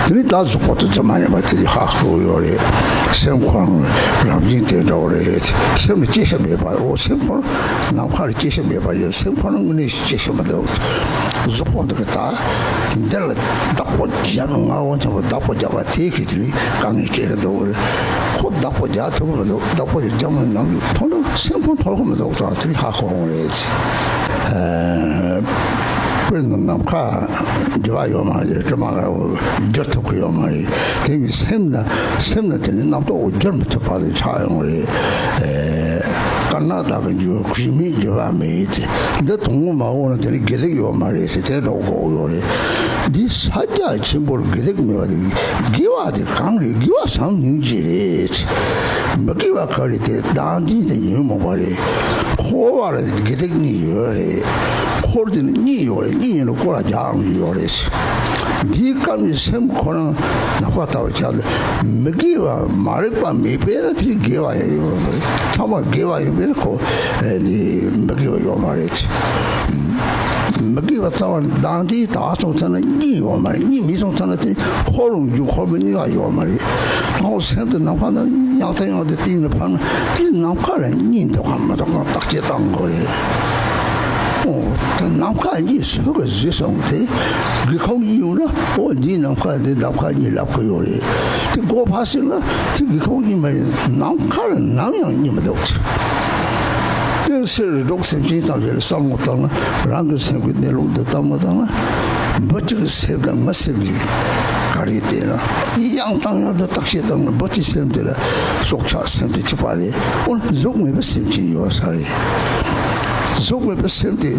དེ་ནི་ད་གཟུགས་པོ་དེ་ཙམ་མ་ཡིན་པ་དེ་ཧ་གོ་གི་ཡོད་རེད། སེམས་ཁོ་རང་རང་བཞིན་དེ་འདྲ་བོ་རེད། སེམས་ལ་སྐྱེ་ཤ་མེད་པ། འོ་སེམས་ཁོ་རང་ནམ་མཁའ་ལ་སྐྱེ་ཤ་མེད་པ་ཡོད། སེམས་ཁོ་རང་དངོས་གནས་སྐྱེ་ཤ་མི་འདུག་གཟུགས་པོ་འདི་གི་ད་འདི་ལ་བདག་པོ་རྒྱབ་ན་ང་འོ་ཆེན་པོ་བདག་པོ་རྒྱབ་པ་དེ་གི་དེ་ནི་དཀའ་ངལ་སྐྱེ་གི་འདུག་ཁོ་བདག་པོ་རྒྱག་ཐུབ་ཀྱི་མི་འདུག་བདག་པོ་རྒྱབ་ན་ནམ་མཐོང་ན་སེམས་ཁོ་འཐོར་གི་མི་འདུག་ད་དེ་ནི་ཧ་གོ་འོང་རེད། ཨ། དཔེར་ན་ནམ་མཁའ་འགྱུར་བ་ཡོད་མ་རེད། སྤྲིན་མ་འདྲ་བོ་འགྱུར་ཐུབ་ཀྱི་ཡོད་མ་རེད། དེ་བས་སེམས་ན་སེམས་ན་དེ་ནི་རྣམ་རྟོག་འགྱུར་མི་ཐུབ་པ་དེ་ཆགས་ཡོང་རེད། ཨེ། དཀར་ནག་དག་གི་འགྱུར་གུས་མེད་འགྱུར་བ་མེད་ཟེར། འདི་དང་པོ་མ་འོངས་ན་དེ་ནི་དགེ་སྡིག་ཡོད་མ་རེད་ཟེར་དེ་འདྲ་གོ་ཡོད་རེད། འདི་ས་རྒྱ་ཆེན་པོར་དགེ་སྡིག་མེད་པ་དེ་དགེ་བ་དེ་གང་རེད། དགེ་བ་བསམ་ཉོན་གྱི་རེད། མི་དགེ་བ་ག་རེ་དེ་བདག་འཛིན་དེ་ཉོན་མོངས་པ་རེད། འཁོར་བ་ལ་དགེ་སྡིག་གཉིས་ཡོད་རེད། འཁོར་དེ་ནི་གཉིས་ཡོད་རེད། གཉིས་ཡིན་ན་འཁོར་ལ་རྒྱག་ཡོང་གི་ཡོད་རེད། འདིའི་སྐབས་ནས་སེམས་ཁོ་རང་ནམ་མཁའ་ལྟ་བུ་ཆགས་ལ་མི་དགེ་བ་མ་རིག་པ་མེད་པས་ན་དེ་ནི་དགེ་བ་ཡང་ཡོད་རེད། ཚང་མ་དགེ་བ་ཡིན་པས་ན་ཁོ་ཨེ་འདི་མི་དགེ་བ་ཡོད་མ་རེད། མི་དགེ་བ་རྩ་བ་ནས་བདག་འཛིན་དག་སོང་ཚར་ན་གཉིས་ཡོད་མ་རེད། གཉིས་མེད་སོང་ཚར་ན་དེ་འཁོར་རུང་རྒྱུ་འཁོར་མེད་གཉིས་ཀ་ཡོད་མ་རེད། དང་པོ་སེམས་དེ་ནམ་མཁའ་ན་ཡང་དང་ཡང་དུ་གཏིང་ལ་ཕབ་ན་དེ་ནམ་མཁའ་ལ་གཉིས་འདུག་གམ་མི་འདུག་གམ་བརྟག་དཔྱད་གཏང་དགོས་རེད། འོ། དེ་ནམ་མཁའ་གཉིས་སུ་གིས་བཟོས་སོང་དེ་སྒེའུ་ཁུང་གཉིས་ཡོད་ན། འོ། འདིའི་ནམ་མཁའ་འདི་ནམ་མཁའ་གཉིས་ལབ་ཀྱི་ཡོད་རེད། དེ་མགོ་ཕར་ཟིན་ན་དེ་སྒེའུ་ཁུང་གཉིས་མ་ཡིན། ནམ་མཁའ་ལ་ནམ་ཡང་གཉིས་མི་འདུག་གཏན་སེལ་རེ་དོགས་སེམས་ཅན་ཐམས་ཅད་ལ་བསམ་བློ་བཏང་ན། རང་གི་སེམས་ཀྱི་གནས་ལུགས་འདི་བཏང་བ་དང་ན། འབུ་ཅིག་གི་སེམས་དང་ང་སེམས་ཀྱི་ག་རེ་བལྟས་ན། ཡང་དང་ཡང་དུ་བརྟག་དཔྱད་བཏང་ན། འབུ་ཅིག་སེམས་དེ་ལ་སྲོག་ཆགས་སེམས་དེ་གཅིག་པ་རེད། འོ་ན་གཟུགས་མེད་པའི་སེམས་ཅིག་ཡོད་ས་རེད། གཟུགས་མེད་པའི་སེམས་དེ་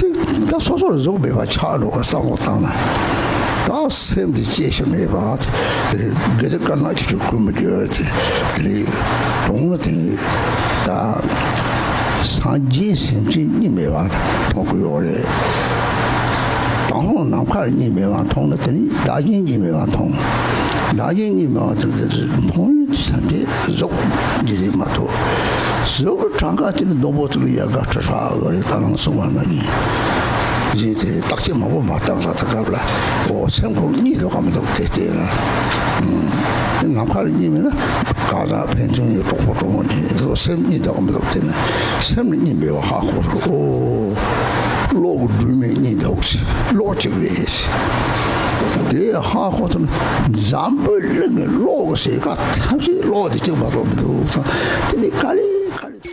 དེ་ད་སོ་སོར་གཟུགས་མེད་པ་ཆགས་འགྲོ་བར་བསམ་བློ་བཏང་ན། ད་སེམས་དེ་སྐྱེ་ཤ་མེད་པ་དེ་དགེ་སྡིག་དཀར་ནག་ཅིག་ཅིག་ཁུར་མི་འགྱུར་དེ་དེ་ལས་དོང་ན་དེ་ལས་ད་སངས་རྒྱས་སེམས་ཅན་གཉིས་མེད་པ་མཐོང་གི་ཡོད་རེད། དང་པོ་ནམ་མཁའ་གཉིས་མེད་པ་མཐོང་ན་དེ་ནི་བདག་གཞན་གཉིས་མེད་པ་མཐོང་། བདག་གཞན་གཉིས་མེད་པ་དེ་མཐོང་ཡུལ་དེ་སངས་རྒྱས་གཟུགས་འདི་རེད་མ་གཏོགས། གཟུགས་ཀྱི་གྲངས་ཀ་དེ་ནི་སྡོང་པོ་ཚོ་ལ་ཡལ་ག་ཁྲི་ཕྲག་ཡོད་རེད། ད་ནང་གསུངས་པ་ནང་བཞིན། གཞན་དེ་བརྟག་དཔྱད་མང་པོ་མ་བཏང་ད་ལྟ་སྐབས་ལ། འོ། སེམས་ཁོ་རང་གཉིས་འདུག་གམ་མི་འདུག་དེ་བལྟས་ན། ཨུམ། ནམ་མཁའ་ལ་གཉིས་མེད་ན་གང་ལ་ཕན་ཚུན་ཡོད། གྲོགས་པོ་གྲོགས་མོ་གཉིས་རོ། སེམས་གཉིས་འདུག་གམ་མི་འདུག་དེ་ནི་སེམས་ལ་གཉིས་མེད་པ་ཧ་གོ་སོང་། འོ། གློག་གི་སྒྲོན་མེ་གཉིས་འདུག་ཟེར། གློག་གཅིག་རེད་ཟེར། དེ་ཧ་གོ་སོང་ན་འཛམ་བུ་གླིང་གི་གློག་གི་ཟེར་ག་ཐམས་ཅད་གློག་དེ་གཅིག་མ་གཏོགས་མི་འདུག་ཟེར། དེ་ནི་ག་ལེ་ག་ལེ་དེ་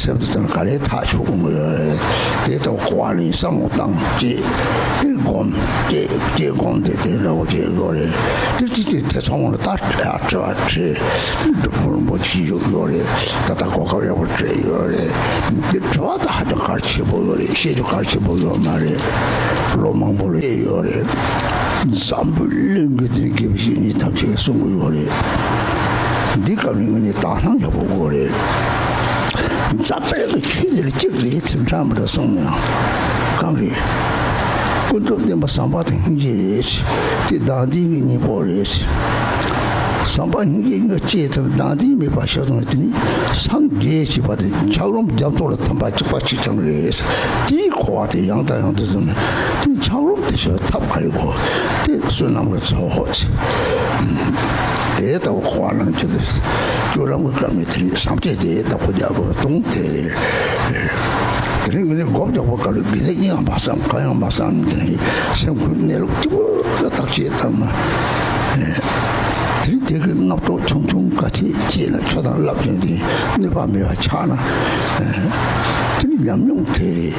སེམས་དེ་དང་ག་ལེ་ཐག་ཆོད་ཀྱི་ཡོད་རེད། དེ་དང་གོ་བ་ལེན་བསམ་བློ་བཏང་བྱས། དེ་སྒོམ་བྱས་བྱས་སྒོམ་དེ་དེ་འདྲ་བོ་བྱས་ཡོད་རེད། དེ་དེ་དེ་དེ་ཚང་མ་ལ་ད་དྲི་བ་དྲིས། སྒྲུབ་ཕུག་རིན་པོ་ཆེ་བཞུགས་ཡོད་རེད། ད་ལྟ་གོ་སྐབས་ཡག་པོ་སྤྲད་ཡོད་རེད། དེ་དྲི་བ་ད་ཧ་ཅང་གལ་ཆེན་པོ་ཡོད་རེད། བཤད་རྒྱུ་གལ་ཆེན་པོ་ཡོད་མ་རེད། ལོ་མང་པོ་ལ་ཡོད་རེད། འཛམ་བུ་གླིང་གི་དེ་དགེ་བའི་བཤེས་གཉེན་ཐམས་ཅད་ཀྱིས་གསུང་གི་ཡོད་རེད། འདི་སྐབས་ནས་ངས་ནི་དག་སྣང་ཡག་པོ་དགོས་རེད། འཛམ་བུ་གླིང་གི་ཆོས་འདི་ལ་གཅིག་རེད། ཚིག་ཕྲ་མོ་འདྲ་གསུངས་ན་ཡང་གང་རེད། ཀུན་རྫོབ་བདེན་པ་བསམ་པ་དང་སྙིང་རྗེ་རེད། དེ་བདག་འཛིན་གྱི་གཉེན་པོ་རེད། བསམ་པ་སྙིང་རྗེ་གཉིས་ཀ་སྐྱེས་ཐུབ་ནང་དེའི་མེད་པ་ཤེས་སོང་བ་དེ་ནི་སངས་རྒྱས་ཞེས་པ་དེ་ཆགས་རུམ་རྒྱ་མཚོ་ལ་ཐིམ་པ་གཅིག་པ་གཅིག་རྐྱང་རེད། དེའི་འཁོར་བ་དེ་ཡང་དང་ཡང་དུ་བཟུང་ནས་དེ་ཆགས་རུམ་དེ་ཞེས་པའི་ཐབས་ག་རེ་དགོས། དེ་བསོད་ནམས་ཀྱི་ཚོགས་ཆེ། དེ་ལྟ་བུ་འཁོར་བ་ནང་ཆུ་དེ་སྐྱོ་ལམ་གྱི་སྐབས་ནས་དེ་བསམ་སྤྱོད་དེ་བདག་པོ་རྒྱག་དགོས་དོན་དེ་རེད། དེ་རིང་ངས་ནི་སྒོ་རྒྱག་པ་ག་རེ་དགེ་ལེགས་གཉིས་ཀ་མ་བསམ་གང་ཡང་མ་བསམ་དེ་ནི་སེམས་ཁུར་གནས་ལུགས་གཅིག་པུ་ལ་བརྟག་དཔྱད་བཏང་ན། དེ་རིང་དེ་གི་རྣམ་རྟོག་ཆུང་ཆུང་ག་ཚད་སྐྱེས་ན་ཆོས་དང་བསླབ་བྱ་དེ་གནོད་པ་མེད་པ་ཆགས་ན། དེ་ནི་ཉམས་མྱོང་དེ་རེད།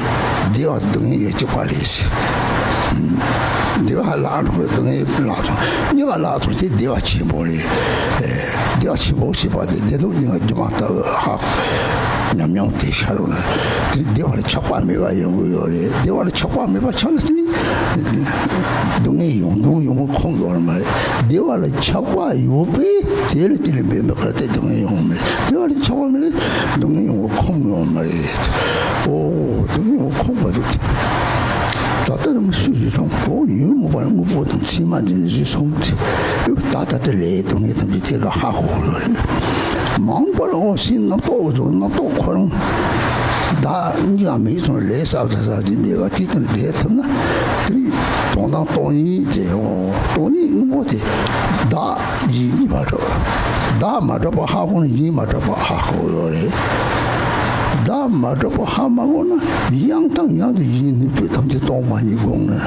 བདེ་བ་སྡུག་བསྔལ་ཡོད་ཀྱི་པ་རེད། བདེ་བ་ལ་ཐུག་སྡུག་བསྔལ་ལ་ཐུག་གཉིས་ཀ་ལ་ཐུག་དེ་བདེ་བ་ཆེན་པོ་རེད། བདེ་བ་ཆེན་པོ་ཞེས་པ་དེ་བདེ་སྡུག་གཉིས་ཀ་སྒྱུ་མ་ལྟ་བུ་ཧ་གོ། ཉམས་མྱོང་དེ་ཤར་བ་ན་དེ་བདེ་བ་ལ་ཆགས་པ་མེད་པ་ཡོང་གི་ཡོད་རེད། བདེ་བ་ལ་ཆགས་པ་མེད་པ་ཆགས་ན་དེ་ནི་སྡུག་བསྔལ་ཡོང་དུས་ཡོང་གི་ཁོམ་ཡོད་མ་རེད། བདེ་བ་ལ་ཆགས་པ་ཡོད་པས་དེ་ལ་དེ་ལ་འབད་མེད་ག་རེ་སྡུག་བསྔལ་ཡོང་མ་རེད། བདེ་བ་ལ་ཆགས་པ་མེད་ན་སྡུག་བསྔལ་ཡོང་གི་ཁོམ་ཡོད་མ་རེད། ཨོ་སྡུག་བསྔལ་ཡོང་གི་ཁོམ་མ་འདུག་ད་ལྟ་རང་སུས་བཟོས་སོང་། ཨོ་ཉོན་མོངས་པ་དངོས་པོ་དང་མཚན་མ་འདི་ནི་བཟོས་སོང་། ད་ད་ལྟ་ལས་སྡུག་བསྔལ་ཐམས་ཅད་དེ་ག་ཧ་གོ་གི་རེད། མ་འོངས་པ་ལ་འོ་སྲིད་རྣམ་རྟོག་གི་རྣམ་རྟོག་ཁོ་རང་བདག་གཉིས་ཀ་མེད་སོང་། ལས་བསགས་བསགས་བསགས་ཀྱི་མེད་པ་དེ་དང་བསྡད་ཐུབ་ན་དེ་ནི་དོན་དམ་སྟོང་ཉིད་དེ། འོ་སྟོང་ཉིད་དངོས་པོ་དེ་བདག་གཞན་གཉིས་མ་གྲུབ། བདག་མ་གྲུབ་པ་ཧ་གོ་ན་གཞན་མ་གྲུབ་པ་ཧ་གོ་ཡོད་རེད། བདག་མ་གྲུབ་པ་ཧ་མ་གོ་ན་ཡང་དང་ཡང་དུ་གཞན་ནུས་པའི་ཐམས་ཅད་སྟོང་པ་ཉིད་དགོངས་ནས་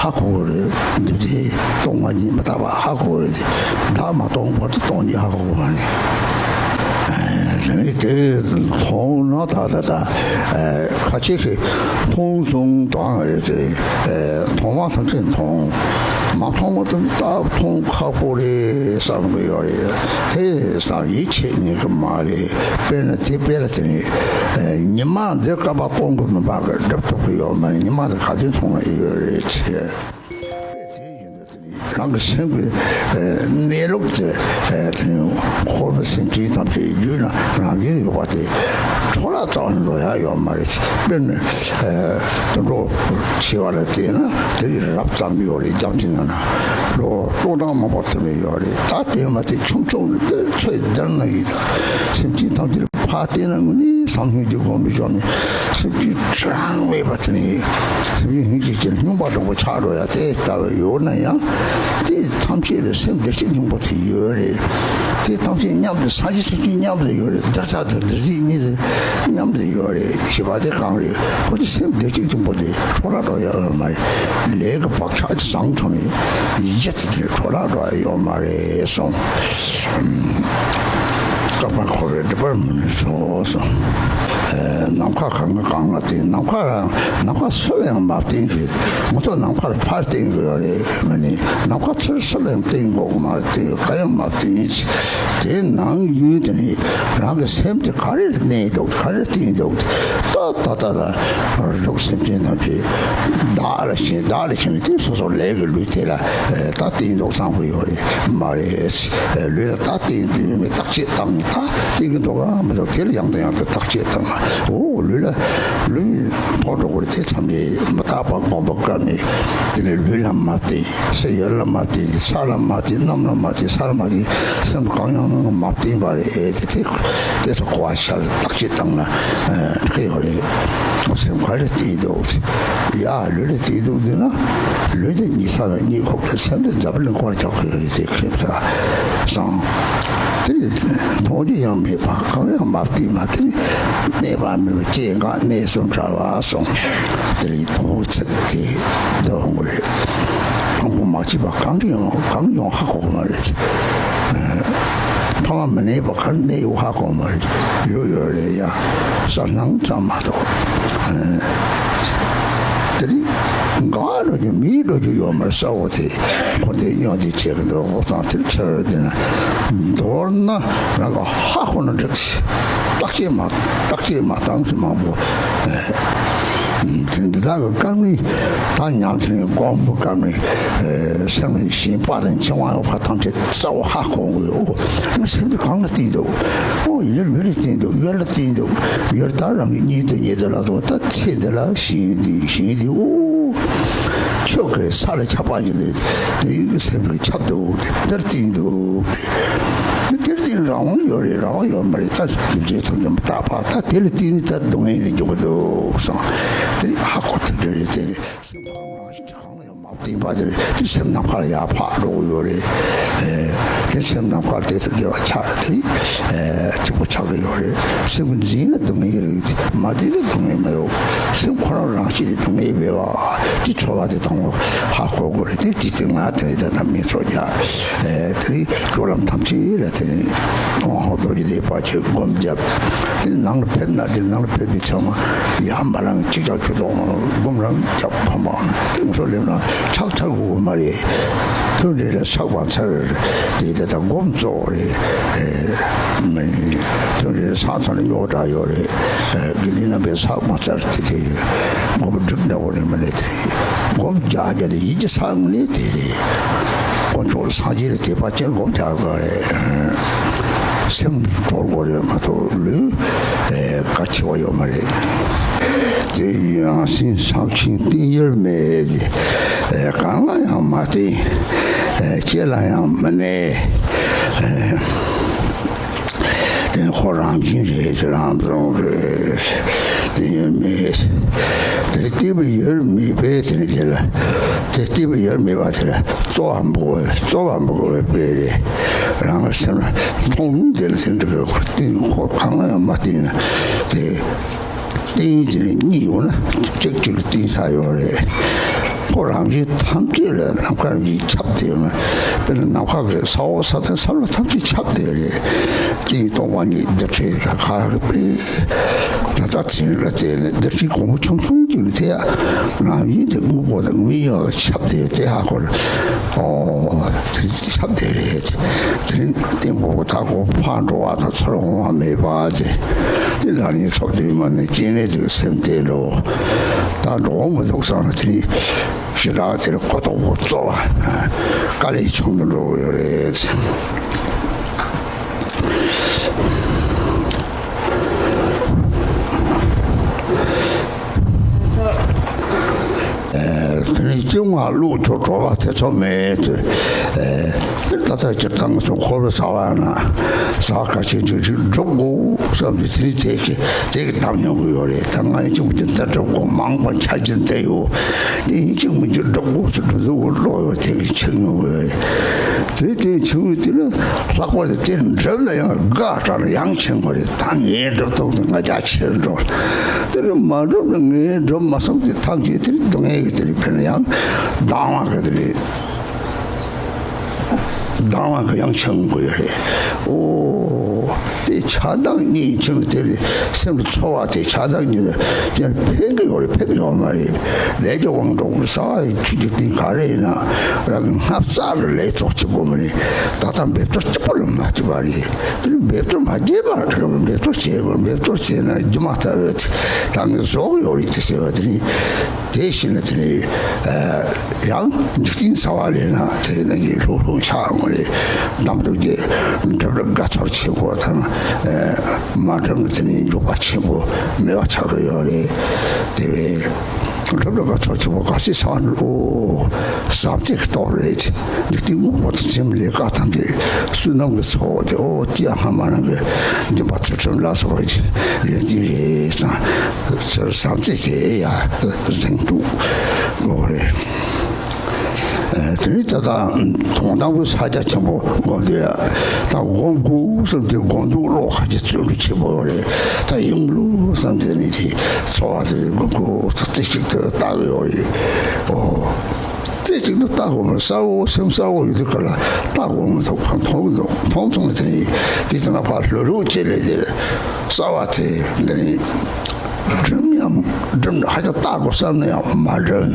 ཧ་གོ་གི་རེད། འདི་དེ་སྟོང་པ་ཉིད་མི་རྟག་པ་ཧ་གོ་གི་རེད། བདག་མ་སྟོང་བར་དུ་སྟོང་ཉིད་ཧ་གོ་གི་མ་རེད། དེ་ནས་དེ་མཐོང་ན་ད་ད་ད་ཁ་ཆེ་ཞིག་མཐོང་སོང་དང་། དེ་མཐོང་བ་ཐམས་ཅད་མཐོང་། མ་མཐོང་བ་དེ་ད་མཐོང་ཁག་པོ་རེད་བསམ་གི་ཡོད་རེད། དེ་བསམ་ཡིད་ཆེས་ཉན་གི་མ་རེད། དཔེར་ན་དེ་དཔེ་ལ་དེ་ནི་ཉི་མ་འདི་སྐར་མ་སྟོང་གི་མི་འབག་གི་སྒྲུབ་ཐུབ་གི་ཡོད་མ་རེད། ཉི་མ་འདི་ག་དུས་མཐོང་ན་ཡོད་རེད་ཅེས། དཔེ་དེ་བཞིན་དུ་དེ་ནི་རང་གི་སེམས་ཀྱི་གནས་ལུགས་དེ་དེ་ནི་འཁོར་བའི་སེམས་ཅན་ཐམས་ཅད་རྒྱུད་ན་རང་བཞིན་ཡོད་པ་དེ་འཕྲོ་བརླག་ཙམ་འགྲོ་ཡ་ཡོད་མ་རེད། དཔེར་ན་དུད་འགྲོ་ཆེ་བ་ལ་བལྟས་ན་དེ་རི་རབ་ཙམ་ཡོད་རེད། རྒྱ་མཚོའི་ནང་ན་ལོ་སྟོང་གྲངས་མང་པོ་ཐོན་པའི་ཡོད་རེད། ད་དེ་མ་དེ་ཆུང་ཆུང་རེད། ཆོས་བསྡད་ན་ཡིན། ད་སེམས་ཅན་ཐམས་ཅད་ཕར་བལྟས་ན་དངོས་གནས་བསམ་ཡས་ཀྱི་སྒོམ་པའི་ཞོར་ནས་སེམས་ཅན་གྲངས་མེད་པ་དེ་ནི་སེམས་ཅན་སྙིང་རྗེ་ཅན་སྙོམས་པར་འཇུག་པ་ཆགས་འགྲོ་ཡ་དེ་ལྟ་བུ་ཡོད་ན་ཡང་། དེ་ཐམས་ཅད་ལ་སེམས་བདེ་གཤེགས་སྙིང་པོ་དེ་ཡོད་རེད། དེ་ཐམས་ཅད་མཉམ་དུ་སངས་རྒྱས་སེམས་ཅན་མཉམ་དུ་ཡོད་རེད། བདག་ཅག་དང་བདག་རིག་གཉིས་དེ་མཉམ་དུ་ཡོད་རེད། ཞེས་པ་དེ་གང་རེད། ཁོ་ཚོ་སེམས་བདེ་གཤེགས་སྙིང་པོ་དེ་འཕྲོ་བརླག་འགྲོ་ཡ་ཡོད་མ་རེད། ལས་ཀྱི་བག་ཆགས་བཟང་ཐོག་ནས་ཡིད་ཆེས་དེ་འཕྲོ་བརླག་འགྲོ་ཡ་ཡོད་མ་རེད་གསུངས། བསྐལ་པ་འཁོར་བའི་སྒྲིབ་པར་མི་ནུས་སོ་གསུངས། ནམ་མཁའ་གང་གང་ལ་བརྟེན། ནམ་མཁའ་ནམ་མཁའ་སུ་ལ་ཡང་མ་བརྟེན་གྱི། ང་ཚོ་ནམ་མཁའ་ལ་ཕར་བརྟེན་དགོས་རེད་མ་ནི། ནམ་མཁའ་ཚུར་སུ་ལ་ཡང་བརྟེན་དགོས་མ་རེད། དེ་ག་ཡང་མ་བརྟེན། དེ་ནང་ཡུལ་དེ་ནི་རང་གི་སེམས་དེ་ག་རེ་ལ་གནས་འདུག་ག་རེ་བརྟེན་འདུག་ད་ད་ལྟ་ལ་རིགས་སེམས་ཅན་ཐམས་ཅད་བདག་ལ་ཞེན། བདག་ལ་ཞེན་ནས་དེ་སོ་སོ་ལས་ཀྱི་ལུས་དེ་ལ་ད་བརྟེན་འདུག་བསམ་གྱི་ཡོད་རེད་མ་རེད། ལུས་ལ་ད་བརྟེན་དུས་མི་བརྟག་དཔྱད་བཏང་། ད་བརྟེན་གྱི་འདུག་གམ་མི་འདུག་དེ་ལ་ཡང་དང་ཡང་དུ་བརྟག་དཔྱད་བཏང་། འོ་ལུས་ལ་ལུས་མཐོང་འགྲོ་གི་རེད། དེ་ཐམས་ཅད་མི་རྟག་པ་སྒོམ་པ་སྐབས་ནས་དེ་ནས་ལུས་ལ་མ་བརྟེན། ས་ཡར་ལ་མ་བརྟེན། ས་ལ་མ་བརྟེན། གནམ་ལ་མ་བརྟེན། ས་ལ་མ་བརྟེན། སེམས་གང་ཡང་མ་བརྟེན་པ་རེད། དེ་དེ་དེ་ཚོ་གོ་བ་ཤར་བརྟག་དཔྱད་བཏང་ན་ཁེ་ཡོད་རེད། སེམས་ག་རེ་བརྟེན་འདུག་ཡ་ལུས་ལ་བརྟེན་འདུག་འདི་ན་ལུས་དེ་གཉིད་ས་དང་གཉིད་ཁུག་དེ་སེམས་དེ་འཛམ་བུ་གླིང་སྐོར་རྒྱག་གི་ཡོད་རེད། དེ་ཁེ་ས་སང་དེ་ནི་མཐོང་རྒྱུ་ཡང་མེད་པ། གང་ཡང་མ་བརྟེན་པ། དེ་ནི་གནས་པ་མེད་པ། སྐྱེ་འགག་གནས་གསུམ་བྲལ་བ་གསུངས། དེ་ལས་དང་པོ་ཚིག་དེ་འདོན་དགོས་རེད། དང་པོ་མ་སྐྱེས་པ་གང་གི་ཡང་གང་ཡང་ཧ་གོ་གི་མ་རེད། ཕ་མ་མི་གནས་པ་གར་གནས་ཡོད་ཧ་གོ་མ་རེད། ཡོད་ཡོད་རེད་ཡ། གསལ་སྣང་ཙམ་མ་གཏོགས། དེ་རིང་འགག་འགྲོ་རྒྱུ་མེད་འགྲོ་རྒྱུ་ཡོད་མ་རེད། གསལ་བོ་དེ་ཁོ་དེ་སྙོག་དེ་བྱེད་ཀྱི་འདུག་ཨོ་ཙང་དེར་ཁྱེར་དེ་ན་མདོར་ན་རང་ག་ཧ་གོ་ན་འགྲིག་བརྟག་དཔྱད་མ་བརྟག་དཔྱད་མ་བཏང་ཚེ་མང་པོ། དེ་འདི་དག་གི་སྐབས་ནི་ད་ཉམས་ཆེན་སྒོམ་པའི་སྐབས་ནི་སེམས་ནི་ཞེན་པ་དང་འཆིང་བ་ཡོད་པ་ཐམས་ཅད་གསལ་བོ་ཧ་གོ་དགོས། ཨོ་ང་སེམས་འདི་གང་ལ་བརྟེན་འདུག་ཨོ་ཡར་ལུས་ལ་བརྟེན་འདུག་ཡར་ལ་བརྟེན་འདུག་ཡར་ད་རང་གི་གཉིད་དུ་གཉིད་དུ་ལ་དོ་ད་ཚེ་འདི་ལ་ཞེན་འདི་ཞེན་འདི་ཨོ། ཆོས་ཀྱི་ས་ལ་ཁྱབ་པ་ཡིན་ཏེ། དེ་ཡིན་གྱི་སེམས་ལ་ཁྱབ་འདུག་སྟེ། དེར་བརྟེན་འདུག་སྟེ། དེ་དེར་བརྟེན་རང་དབང་ཡོད་རེད། རང་དབང་ཡོད་མ་རེད། ད་སྒྱུ་རྩལ་ཐམས་ཅད་མ་དག་པ། ད་དེ་ལ་བརྟེན་ནས་ད་སྡུག་བསྔལ་དེ་འབྱུང་གི་འདུག་བསམ། དེ་ནི་ཧ་གོ་ཐུབ་ཀྱི་རེད། དེ་ནི་སེམས་གང་རང་བཞིན་གྱི་གང་ལ་ཡང་མ་བརྟེན་པ་དེ་རེད། དེ་སེམས་ནམ་མཁའ་ལ་ཡར་འཕགས་འགྲོ་གི་ཡོད་རེད། ཨེ། དེ་སེམས་ནམ་མཁར་བལྟས་ཚུལ་དགེ་བ་ཆགས་རེད། དེ་ཨེ་གཅིག་པོ་ཆགས་ཀྱི་ཡོད་རེད། སེམས་ཀྱི་འཛིན་ན་སྡུག་བསྔལ་རེད། མ་འཛིན་ན་སྡུག་བསྔལ་མི་འདུག་སེམས་ཁོ་རང་རང་བཞིན་དེ་སྡུག་བསྔལ་མེད་པ་དེ་ཚོར་བ་དེ་དང་པོ་ཧ་གོ་དགོས་རེད། དེ་དེ་དེ་ང་དེ་ནས་ད་ལྟ་མི་ཚོ་རྒྱ་ཨེ་དེ་སྐྱོ་ལམ་ཐམས་ཅད་ལ་དེ་ནས་ཏོང་ཧོ་རྡོ་རྗེ་ལས་ཕར་ཆོས་སྒོམ་བརྒྱབ། དེ་ནང་ལ་ཕེབས་ན་དེ་ནང་ལ་ཕེབས་པའི་ཚང་མ་ཡར་མར་ལངས། ཅིག་ཅར་ཆུ་དོག་སྒོམ་རང་རྒྱབ་ཕམ་པའང་དེ་ཚོ་ལེབ་ན་ཁྲག་ཚར་དགོས་མ་རེད། ཐུན་རེ་ལ་ཚགས་པ་ཚར། དེ་དེ་ད་སྒོམ་གཙོ་བོ་རེད། ཨེ་མ་ནི་ཐུན་རེ་ལ་ཚགས་ཚར་ན་རྙོག་དྲ་ཡོད་རེད། ཨེ་དགེ་འདུན་རྣམ་པས་ཚགས་པ་ཚར་དེ་དེ་སྒོམ་སྒྲུབ་འདྲ་བོ་རེད་མ་རེད། དེ་སྒོམ་རྒྱག་རྒྱག་དེ་ཡིད་ཀྱི་ས་ངོས་ནས་དེ་རེད། དཀོན་མཆོག་སངས་རྒྱས་ལ་དད་པ་ཅན་སྒོམ་རྒྱག་དགོས་རེད། སེམས་གྲོལ་དགོས་རེད་མ་གཏོགས་ལུས་ཨེ་གལ་ཆེ་བ་ཡོད་མ་རེད། དེ་ཡི་རང་བཞིན་བསམ་ཤིང་བརྟེན་ཡུལ་མེད། ཨེ་གང་ལ་ཡང་མ་བརྟེན། ཨེ་ཅི་ལ་ཡང་མི་གནས། ཨེ་དེ་ཁོ་རང་བཞིན་རེད། རང་བྱུང་རེད། དེ་ཡུལ་མེད། དེ་བརྟེན་པའི་ཡུལ་མེད་པས་དེ་ནི་དེ་ལ་དེ་བརྟེན་པའི་ཡུལ་མེད་པ་དེ་ལ་རྩོལ་བ་མི་དགོས། རྩོལ་བ་མི་དགོས་པའི་དཔེ་རེད། རང་གི་སེམས་ལ་མཐོང་དེ་ལ་སེམས་འདྲི་དགོས། བརྟེན་ཁོ་གང་ལ་ཡང་མ་བརྟེན་ན་དེ། བརྟེན་ཅིང་གཉིས་ཡོད་ན་གཅིག་གཅིག་ལ་བརྟེན་ས་ཡོད་རེད། ཁོ་རང་བཞིན་ཐམས་ཅད་ལ་ནམ་མཁའ་རང་བཞིན་ཁྱབ་བསྡད་ཡོད་ན། དཔེར་ན་ནམ་མཁའ་གི་ས་འོག་ས་སྟེང་ས་བླ་ཐམས་ཅད་ཁྱབ་བསྡད་ཡོད་རེད། སྟེང་སྟོང་པ་ཉིད་འདི་འདྲའི་ག་ག་རེ་པས། ད་ལྟ་ཚན་རིག་ལ་བལྟས་ནས་འདི་འདྲའི་གོང་བུ་ཆུང་ཆུང་གཅིག་ལ་དེ་ཡང་རང་བཞིན་དེ་དངོས་པོ་དང་དངོས་ཡོད་ལ་ཁྱབ་བསྡད་ཡོད། དེ་ཧ་གོ་ལ། ཨོ། དེ་ཁྱབ་བསྡད་རེད། དེ་རིང་སྟེང་པོ་ད་གོ་ཕར་འགྲོ་བ་དང་ཚུར་འོང་བ་མེད་པ་དེ། དེ་ལ་ནི་ཚོགས་འདུས་མ་ནི་སྐྱེ་གནས་དེ་སེམས་གཏད་འགྲོ། ད་འགྲོ་འོང་མི་འདུག་བསམ་ན་དེ་ནི་ཞེ་དྲག་དེར་གོ་རྟོགས་པོ་གཙོ་བ་དཀའ་ལས་ཆུང་དུ་འགྲོ་གི་ཡོད་རེད། ཨེ། དེ་ནས་སྐྱེ་བ་ལོག་ཆོག་གྲོལ་བ་ཐེ་ཚོམ་མེད་དེ། ཨེ། ད་ལྟ་སྤྱིར་བཏང་གི་འཁོར་བའི་ས་བ་ན་ས་བ་ཁ་ཤས་ཅིག་ཅིག་སྒྲུབ་དགོས་བསམ་དུས་དེ་ནས་དེ་གི་དེ་གི་གཏམ་ཡོང་གི་ཡོད་རེད། ད་ང་ཡིན་གཅིག་མིན་གཅིག་འདི་སྒྲུབ་དགོས། མང་པོ་འཆར་གྱི་འདི་ཡོད། དེ་ཡིན་གཅིག་མིན་གཅིག་སྒྲུབ་དགོས་སུ་སྒྲུབ་དགོས་བློ་ཡོད། དེ་གི་ཆེ་ཡོང་གི་ཡོད་རེད། དེ་དེ་བྱུང་བའི་དུས་ལ་ལྷག་པར་དུ་དེ་འགྲུབ་ན་ཡང་དགའ་དྲགས་ན་ཡང་ཆེན་པོ་རེད། ད་ངས་འགྲུབ་ཐུབ་ན་ང་རྒྱ་ཆེར་འགྲོ། དེ་ནས་མ་འགྲུབ་ན་ངས་འགྲུབ་མ་སོང་དེ་ཐམས་ཅད་དེ་སྡུག་བསྔལ་གྱི་དེ་ནས་ཕན་ཡང་སྡང་བ་གི་དེ་ནས་སྡང་བ་གི་ཡང་ཆེན་པོ་ཡོད་རེད། ཨོ། དེ་ཆགས་སྡང་གཉིས་བྱུང་དེ་ལས་སེམས་ལ་ཚོར་བ་དེ་ཆགས་སྡང་གཉིས་ལ་ཡང་ཕན་གི་ཡོད་རེད། ཕན་གི་ཡོད་མ་རེད། ལས་ཀྱི་དབང་འགྲོ་དགོས། ས་ཆུ་གི་སྟེང་ག་རེ་ཡིན་ན་རང་གི་སྔ་རྩ་གི་ལས་ཚོགས་གཅིག་པོ་མ་རེད། ད་ལྟ་འབེབས་གཏོར་གཅིག་པོ་ལ་མ་བྱེད་པ་རེད། དེ་ནི་འབེབས་གཏོར་མ་བྱེད་པ་རེད། འབེབས་གཏོར་བྱེད་དགོས། འབེབས་གཏོར་བྱེད་ན་སྒྱུ་མ་ལྟ་བུ་དེ་རང་གི་བཟོ་གི་ཡོད་རེད་དེ་ཟེར་བ་དེ་ནི། དེ་བཞིན་དེ་ནི་ཡང་འཇིག་རྟེན་ས་བ་ལས་ན་དེ་ནི་ལྷུག་ལྷུག་ཆགས་ངོ་རེད། གདམས་ཐོབ་ཀྱི་འགྲུབ་ལ་དགའ་ཚོར་ཆེན་པོ་དང་། མ་འགྲུབ་ན་དེ་ནི་འཇུག་པ་ཆེན་པོ་མེད་པ་ཆགས་ཀྱི་ཡོད་རེད། དེ་བས་འགྲུབ་ལ་དགའ་ཚོར་ཆེན་པོ་ག་ཚོད་ས་བ་འགྲོ་བསམ་ཚིག་གི་སྟོབས་རེད། འཇིག་རྟེན་དངོས་པོ་དང་སེམས་ལས་ཀ་ཐམས་ཅད་བསོད་ནམས་ཀྱི་ཚོགས་ཏེ། ཨོ་དེ་ཡང་སྔ་མ་རང་གི་འདུན་པ་ཚུལ་ཁྲིམས་ལ་སོགས་པའི་ཡོན་ཏན་རེད་ཙང་། ཚུར་བསམ་ཚེ་དེ་ཡང་གཟེངས་བསྟོད་དགོས་རེད། ཨ་དེ་ནས་ད་ལྟ་དོན་དམ་གྱི་ཕྱག་རྒྱ་ཆེན་པོ་སྒོམ་དུས་ད་སྒོམ་དགོས་བསམ་དུས་སྒོམ་འདུག་བློ་ཁ་ཅིག་བརྩོན་འགྲུས་ཆེན་པོ་རེད། ད་ཡིན་ལུགས་བསམ་དུས་ནི་དེ་ཚོར་བ་དེ་སྒོམ་དགོས་རྩེ་གཅིག་ཏུ་ལྟ་གི་ཡོད་རེད། ཨོ། རྩེ་གཅིག་ཏུ་ལྟ་དགོས་མ་གསལ་བོ་སེམས་གསལ་བོ་ཡོད་དུས་ག་ལ་ལྟ་དགོས་མ་ཐུབ་གང་མཐོང་གི་འདུག་མཐོང་སོང་ནས་དེ་ནི་དེ་དེ་ན་ཕར་ལྷོད་ལྷོད་བྱེད་ལས་དེ་གསལ་བ་དེ་འདི་ནི་སྒྲིམ་ཡང་སྒྲིམ་ཧ་ཅང་ལྟ་དགོས་བསམ་ན་ཡང་མ་སྒྲིམ།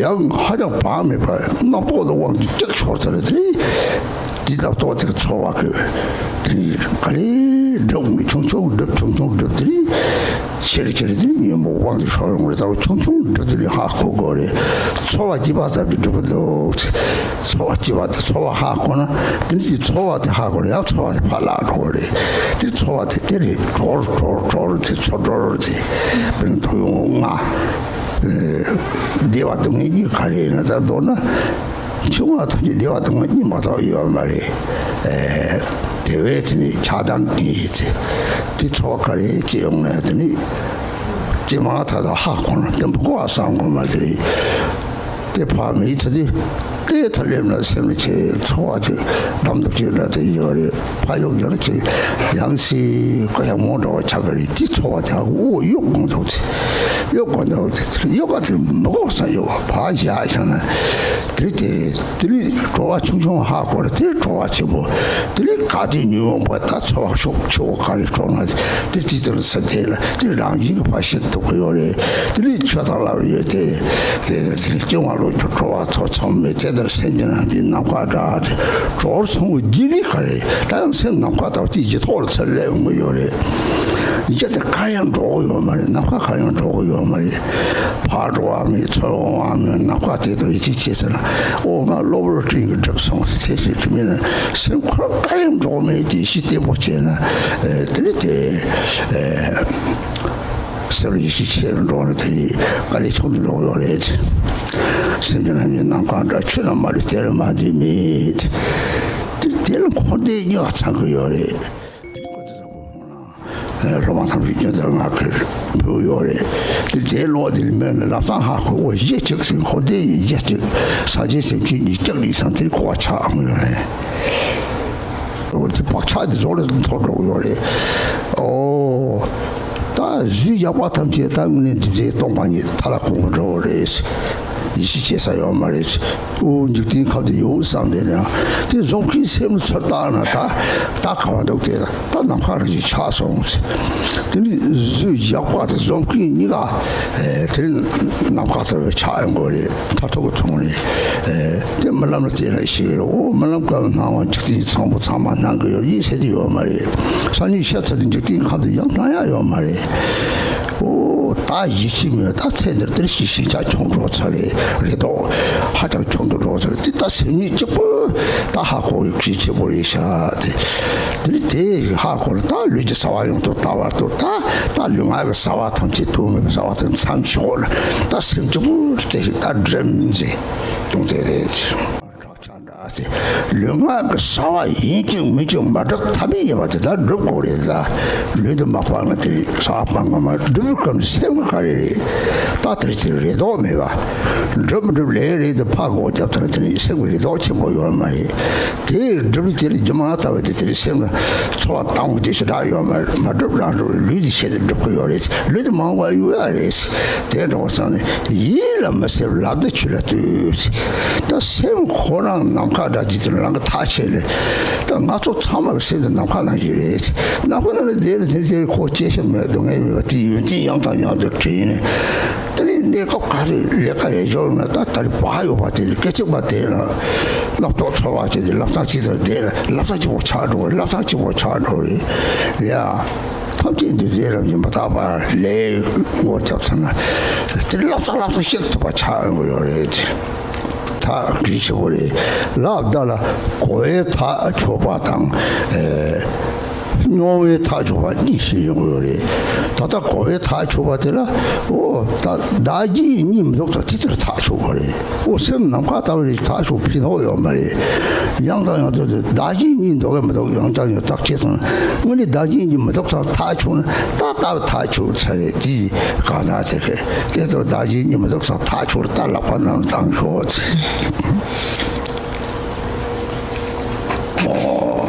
ཡང་ཧ་ཅང་བག་མེད་པ་རྣམ་རྟོག་ལ་དབང་གིས་སྐྱུག་ཤོར་ཚར་དེ་དེ་རྣམ་རྟོག་དེ་ཚོར་བ་གི་དེ་ག་ལེ་སྒྲུབ་ཆུང་ཆུང་སྒྲུབ་ཆུང་ཆུང་སྒྲུབ་དེ་ནི། ཆེར་ཆེར་དེ་ཉོན་མོངས་དབང་གིས་ཤོར་ཡོང་རེད། ད་ཆུང་ཆུང་འགྲོ་དུས་ནས་ཧ་གོ་དགོས་རེད། ཚོར་བ་སྐྱེས་པ་ཙམ་གྱིས་འགྲུབ་ཀྱི་འདུག་ཚོར་བ་སྐྱེས་པ་དེ་ཚོར་བ་ཧ་གོ་ན་དེ་ནི་དེ་ཚོར་བ་དེ་ཧ་གོ་ན་ཡང་ཚོར་བ་དེ་ཕར་བརླག་འགྲོ་གི་རེད། དེ་ཚོར་བ་དེ་དེ་རེད། གྲོལ་གྲོལ་གྲོལ་དེ་ཚོར་གྲོལ་དེ་དཔེར་ན་ཐུགས་ཡོང་ལྔ། བདེ་བ་སྡུག་བསྔལ་གཉིས་ག་རེ་ཡིན་ན། ད་མདོར་ན་འཆིང་བ་ཐམས་ཅད་བདེ་བ་སྡུག་བསྔལ་གཉིས་མ་གཏོགས་ཡོད་མ་རེད། དེ་བས་དེ་ནི་ཆགས་སྡང་གཉིས་ཡིན་ཚེ། དེ་ཚོར་བ་ག་རེ་སྐྱེ་ཡོང་ན། དེ་ནི་ཇེ་མང་ཐག་ཐག་ཧ་གོ་ན་དེ་མི་གོ་བ་བསམ་གོ་མ་དེ་རེད། དེ་ཕར་མི་ཚེ་དེ་དེ་ཐ་སླེབས་ན་སེམས་ལ་ཁྱེད་ཚོར་བ་དེ་གདམ་དུ་སྐྱེས་ན་དེ་ཡོད་རེད། ཕ་ཡུལ་རྒྱ་ལ་ཁྱེད་ཡང་སྲིད་ཀ་ཡང་མོ་འདྲ་བ་ཆགས་ཀྱི་རེད། དེ་ཚོར་བ་དེ་ཧ་གོ་གཡོ་དགོས་འདུག་དེ། གཡོ་དགོས་འདུག་དེ། དེ་གཡོ་ག་དེ་མི་གོ་ས་གཡོ་ག་ཕར་བཞག་བཞག་ན་དེ་དེ། དེ་ནི་བྲོ་བ་ཆུང་ཆུང་ཧ་གོ་ལ། དེ་བྲོ་བ་ཆེན་པོ། དེ་ནི་ག་དེ་ཉོན་མོངས་པ་ད་ཚོར་བ་ཤུགས་ཆེ་བོ་ག་རེ་སྤྲོ་ན། དེ་དེ་ལྟར་ས་དེ་ལ་དེ་རང་བཞིན་གྱི་ཕར་ཤེས་ཐུབ་ཀྱི་ཡོད་རེད། དེ་ནི་ཆོས་དང་ལབ་ཡོད་དེ། དེ་དེ་སྐྱེ་བ་ལོ་རྒྱུ་བྲོ་བ་ཚོར་ཚང་མེད་དེ་ལྟར་སེམས་ཀྱི་ནང་གི་ནམ་མཁའ་འདྲ་དེ་གྲོར་སོང་བའི་རྒྱུ་ནི་ག་རེ། ད་ཡང་སེམས་ནམ་མཁའ་ལྟ་བུ་དེ་ཡི་ཐོག་ལ་ཚུར་སླེབས་ཡོང་གི་ཡོད་རེད། ཡི་ཆ་དེ་གར་ཡང་འགྲོ་གི་ཡོད་མ་རེད། ནམ་མཁའ་གར་ཡང་འགྲོ་གི་ཡོད་མ་རེད། ཕར་འགྲོ་བ་མེད། ཚུར་འོང་བ་མེད། ནམ་མཁའ་དེ་དང་ཡིད་ཆེས་བྱས་ཟེར་ན། ཨོ་ང་གློ་བུར་སྤྲིན་གྱིས་བསྒྲིབས་སོང་ཟེར་ཞིག་གི་མིན་ན། སེམས་ཁོ་རང་ག་ཡང་འགྲོ་མེད་དེ་ཤི་བརྟན་པོ་བྱས་ན། ཨེ་དེ་ནི་དེ་ཨེ་སེམས་ལ་ཡིད་ཆེས་བྱས་ན་འགྲོ་ན་དེ་ནི་དཀའ་ལས་ཆུང་དུ་འགྲོ་གི་ཡོད་རེད། སེམས་ཀྱི་ནང་གི་ནམ་མཁའ་འདྲ། ཆུ་ནང་མ་རེད། དེ་ལ་མ་དེ་མེད། དེ་དེ་ལ་འཁོར་འདས་གཉིས་ཀ་ཚང་གི་ཡོད་རེད། སློབ་མ་ཐམས་ཅད་སྐྱོན་བྲལ་ངང་གིས་འབུལ་ཡོད་རེད། དེ་དེའི་ལོག་དེ་ལ་མེད་ན་ལམ་སང་ཧ་གོ། འོ་གཞི་གཅིག་ཟེར། འཁོར་འདས་ཡི་གཞི་གཅིག་སངས་རྒྱས་སེམས་བསྐྱེད་ཉིད་ཀྱང་ལུས་སམ་དེ་གོ་བ་ཆགས་ཡོང་ཡོད་རེད། འོ་དེ་བག་ཆགས་དེ་རྫོགས་ལ་ཐོར་འགྲོ་གི་ཡོད་རེད། ཨོ། ད་གཟུགས་ཡག་པ་ཐམས་ཅད་ད་དངོས་གནས་འདུས་བྱས་སྟོང་པ་ཉིད་མཐའ་ལ་གོང་དུ་འགྲོ་བ་རེད། ཡིད་ཆེས་བྱེད་ས་ཡོད་མ་རེད། ཨོ་འཇིག་རྟེན་ཁམས་དེ་ཡོད་བསམ་པས་ན། དེ་བཟོ་མཁན་སེམས་ལ་ཚུར་བལྟས་ན་ད་ད་ག་བ་འདུག་དེ་ད་ནམ་མཁའ་རང་བཞིན་ཆགས་སོང་ཟེར། དེ་ནི་གཟུགས་ཡག་པ་དང་བཟོ་མཁན་གཉིས་ཀ་ཨེ་དེ་ནམ་མཁའ་ལྟ་བུ་ཆགས་ཡོང་གི་རེད། མཐར་ཐུག་གི་ཐོག་ནས་ཨེ་དེ་རྨི་ལམ་ལ་བལྟས་ན་ཤེས་རེད། ཨོ་རྨི་ལམ་སྐབས་སྣང་བ་འཇིག་རྟེན་ཚང་པོ་ཚང་མ་སྣང་གི་ཡོད་ཡིན་ཟེར་དེ་ཡོད་མ་རེད། སང་ཉིན་ཤ་ཚ་དེ་འཇིག་རྟེན་ཁམས་དེ་ཡང་སྣང་ཡག་ཡོད་མ་རེད། ཨོ་ད་ཡིད་ཆེས་མེད། ད་ཚེ་འདིར་དེར་ཞིག་ཞེན་ཆགས་ཆུང་འགྲོ་ཚར་རེད། རེ་དོགས་ཧ་ཅང་ཆུང་དུ་འགྲོ་ཚར་རེད། དེ་ད་སེམས་ཉིད་གཅིག་པུ་ད་ཧ་གོ་ཡག་གལ་ཆེན་པོ་རེད་ཤག་དེ་དེ་ནི་དེ་ཧ་གོ་ན་ད་ལུས་ཀྱི་བྱ་བ་ཡོངས་སུ་དག་པར་ཐུབ། ད་ད་ལུས་ངག་གི་བྱ་བ་ཐམས་ཅད་དུ་མེད་པའི་བྱ་བ་དེ་མཚམས་ཞོག་ན་ད་སེམས་གཅིག་པུ་དེ་ཞིག་ད་སྒྲིམ་ཅིག་ཡོང་དེ་རེད། ལུས་ངག་གི་བྱ་བ་ཡིན་གཅིག་མིན་གཅིག་མ་སྒྲུབ་ཐབས་མེད་ཡིན་པ་དེ་ལྟར་སྒྲུབ་དགོས་རེད་ལ། ལུས་དེ་མ་སྤངས་ན་དེ་བྱ་བ་སྤང་གི་མ། སྒྲུབ་སྐབས་ནི་སེམས་ཀྱི་ག་རེ་རེད། ད་དེར་དེར་རེ་དོགས་མེད་པ། སྒྲུབ་མི་སྒྲུབ་ལས་རེད་དེ་ཕར་སྒོ་རྒྱབ་ཐང་དེ་ནི་སེམས་ཀྱི་རེ་དོགས་ཆེན་པོ་ཡོད་མ་རེད། དེ་སྒྲུབ་དེ་ལ་རྒྱུ་མ་ལྟ་བུ་དེ་དེ་ལ་སེམས་ལ་ཚོར་བ་བཏང་བ་དེ་ཞེ་དྲག་ཡོད་མ་རེད། མ་སྒྲུབ་རང་སྒྲུབ་ལུས་དེ་ཆེད་དུ་སྒྲུབ་ཀྱི་ཡོད་རེད། ལུས་དེ་མང་བ་གཡུག་ཡག་རེད། དེ་འདྲ་བ་སང་ནས་ཡིད་ལ་མི་བྱེད་ལབ་དེ་ཆུ་ལ་ལྟོས། ད་སེམས་ཁོ་རང་ནམ་མཁའ་འདྲ་ཅིག་དེ་རང་གི་ཐག་ཆད་ལས། ད་ང་ཚོ་ཚང་མ་གི་སེམས་དེ་ནམ་མཁའ་ནང་བཞིན་རེད། ནམ་མཁའ་ནང་ལ་བསྡད་ལ་དེ་དེ་ཁོ་སྐྱེ་ཤི་མེད་སྡུག་བསྔལ་མེད་པ་དེ་ཡོན་ཏན་ཡང་དང་ཡང་དུ་དྲན་ནས། དེ་ནས་གནས་སྐབས་ག་རེ་ལས་ཀ་ཡེ་ཞོར་ན་ད་ད་རེས་བག་ཡོད་པ་དེ་ལ་སྐད་ཅིག་མ་དེ་ལ་རྣམ་རྟོག་ཚོར་བ་ཅིག་དེ་ལམ་སང་ཅིག་དང་བསྡད་ལ་ལམ་སང་ཅིག་པོ་ཆགས་འགྲོ་རེད། ལམ་སང་ཅིག་པོ་ཆགས་འགྲོ་རེད་ཡ། ཐམས་ཅད་འདུས་བྱས་རང་བཞིན་མ་དག་པར་ལས་སྒོ་བརྒྱབ་ཚར་ན། དེ་ལབ་ས་ལབ་ས་ཤེས་ཐུབ་པ་ཆགས་ཡོང་གི་ཡོད་རེད། ཐག་གི་ཆེ་བོ་རེད། ལབ་ད་ལ་གོ་བས་ཐག་ཆོད་པ་དང་། ཨེ། སྨྱོ་བས་ཐག་ཆོད་པ་གཉིས་ཤིག་ཡོང་གི་ཡོད་རེད། ད་ལྟ་གོ་བས་ཐག་ཆོད་པ་དེ་ལ། ཨོ་ད་བདག་གིས་གཉིད་མི་ལྡོག་ད་དེ་ལྟར་ཐག་ཆོད་པ་རེད། ཨོ་སེམས་ནམ་མཁའ་ལྟ་བུ་རེད། ཐག་ཆོད་ཕན་ཐོགས་ཡོད་མ་རེད། ཡང་དང་ཡང་དུ་བདག་གིས་གཉིད་ལྡོག་གི་མི་ལྡོག་ཡང་དང་ཡང་བརྟག་དཔྱད་སོང་ན། དངོས་གནས་བདག་གིས་གཉིད་མི་ལྡོག་ཙང་ཐག་ཆོད་ན་ད་ལྟ་བུ་ཐག་ཆོད་ཚར་རེད། དེ་གང་ལྟར་དེ་གས་དེ་ལྟར་བདག་གིས་གཉིད་མི་ལྡོག་ཙང་ཐག་ཆོད་ད་ལག་པ་ནང་བཏང་ཤོག་ཚེ། ཨོ།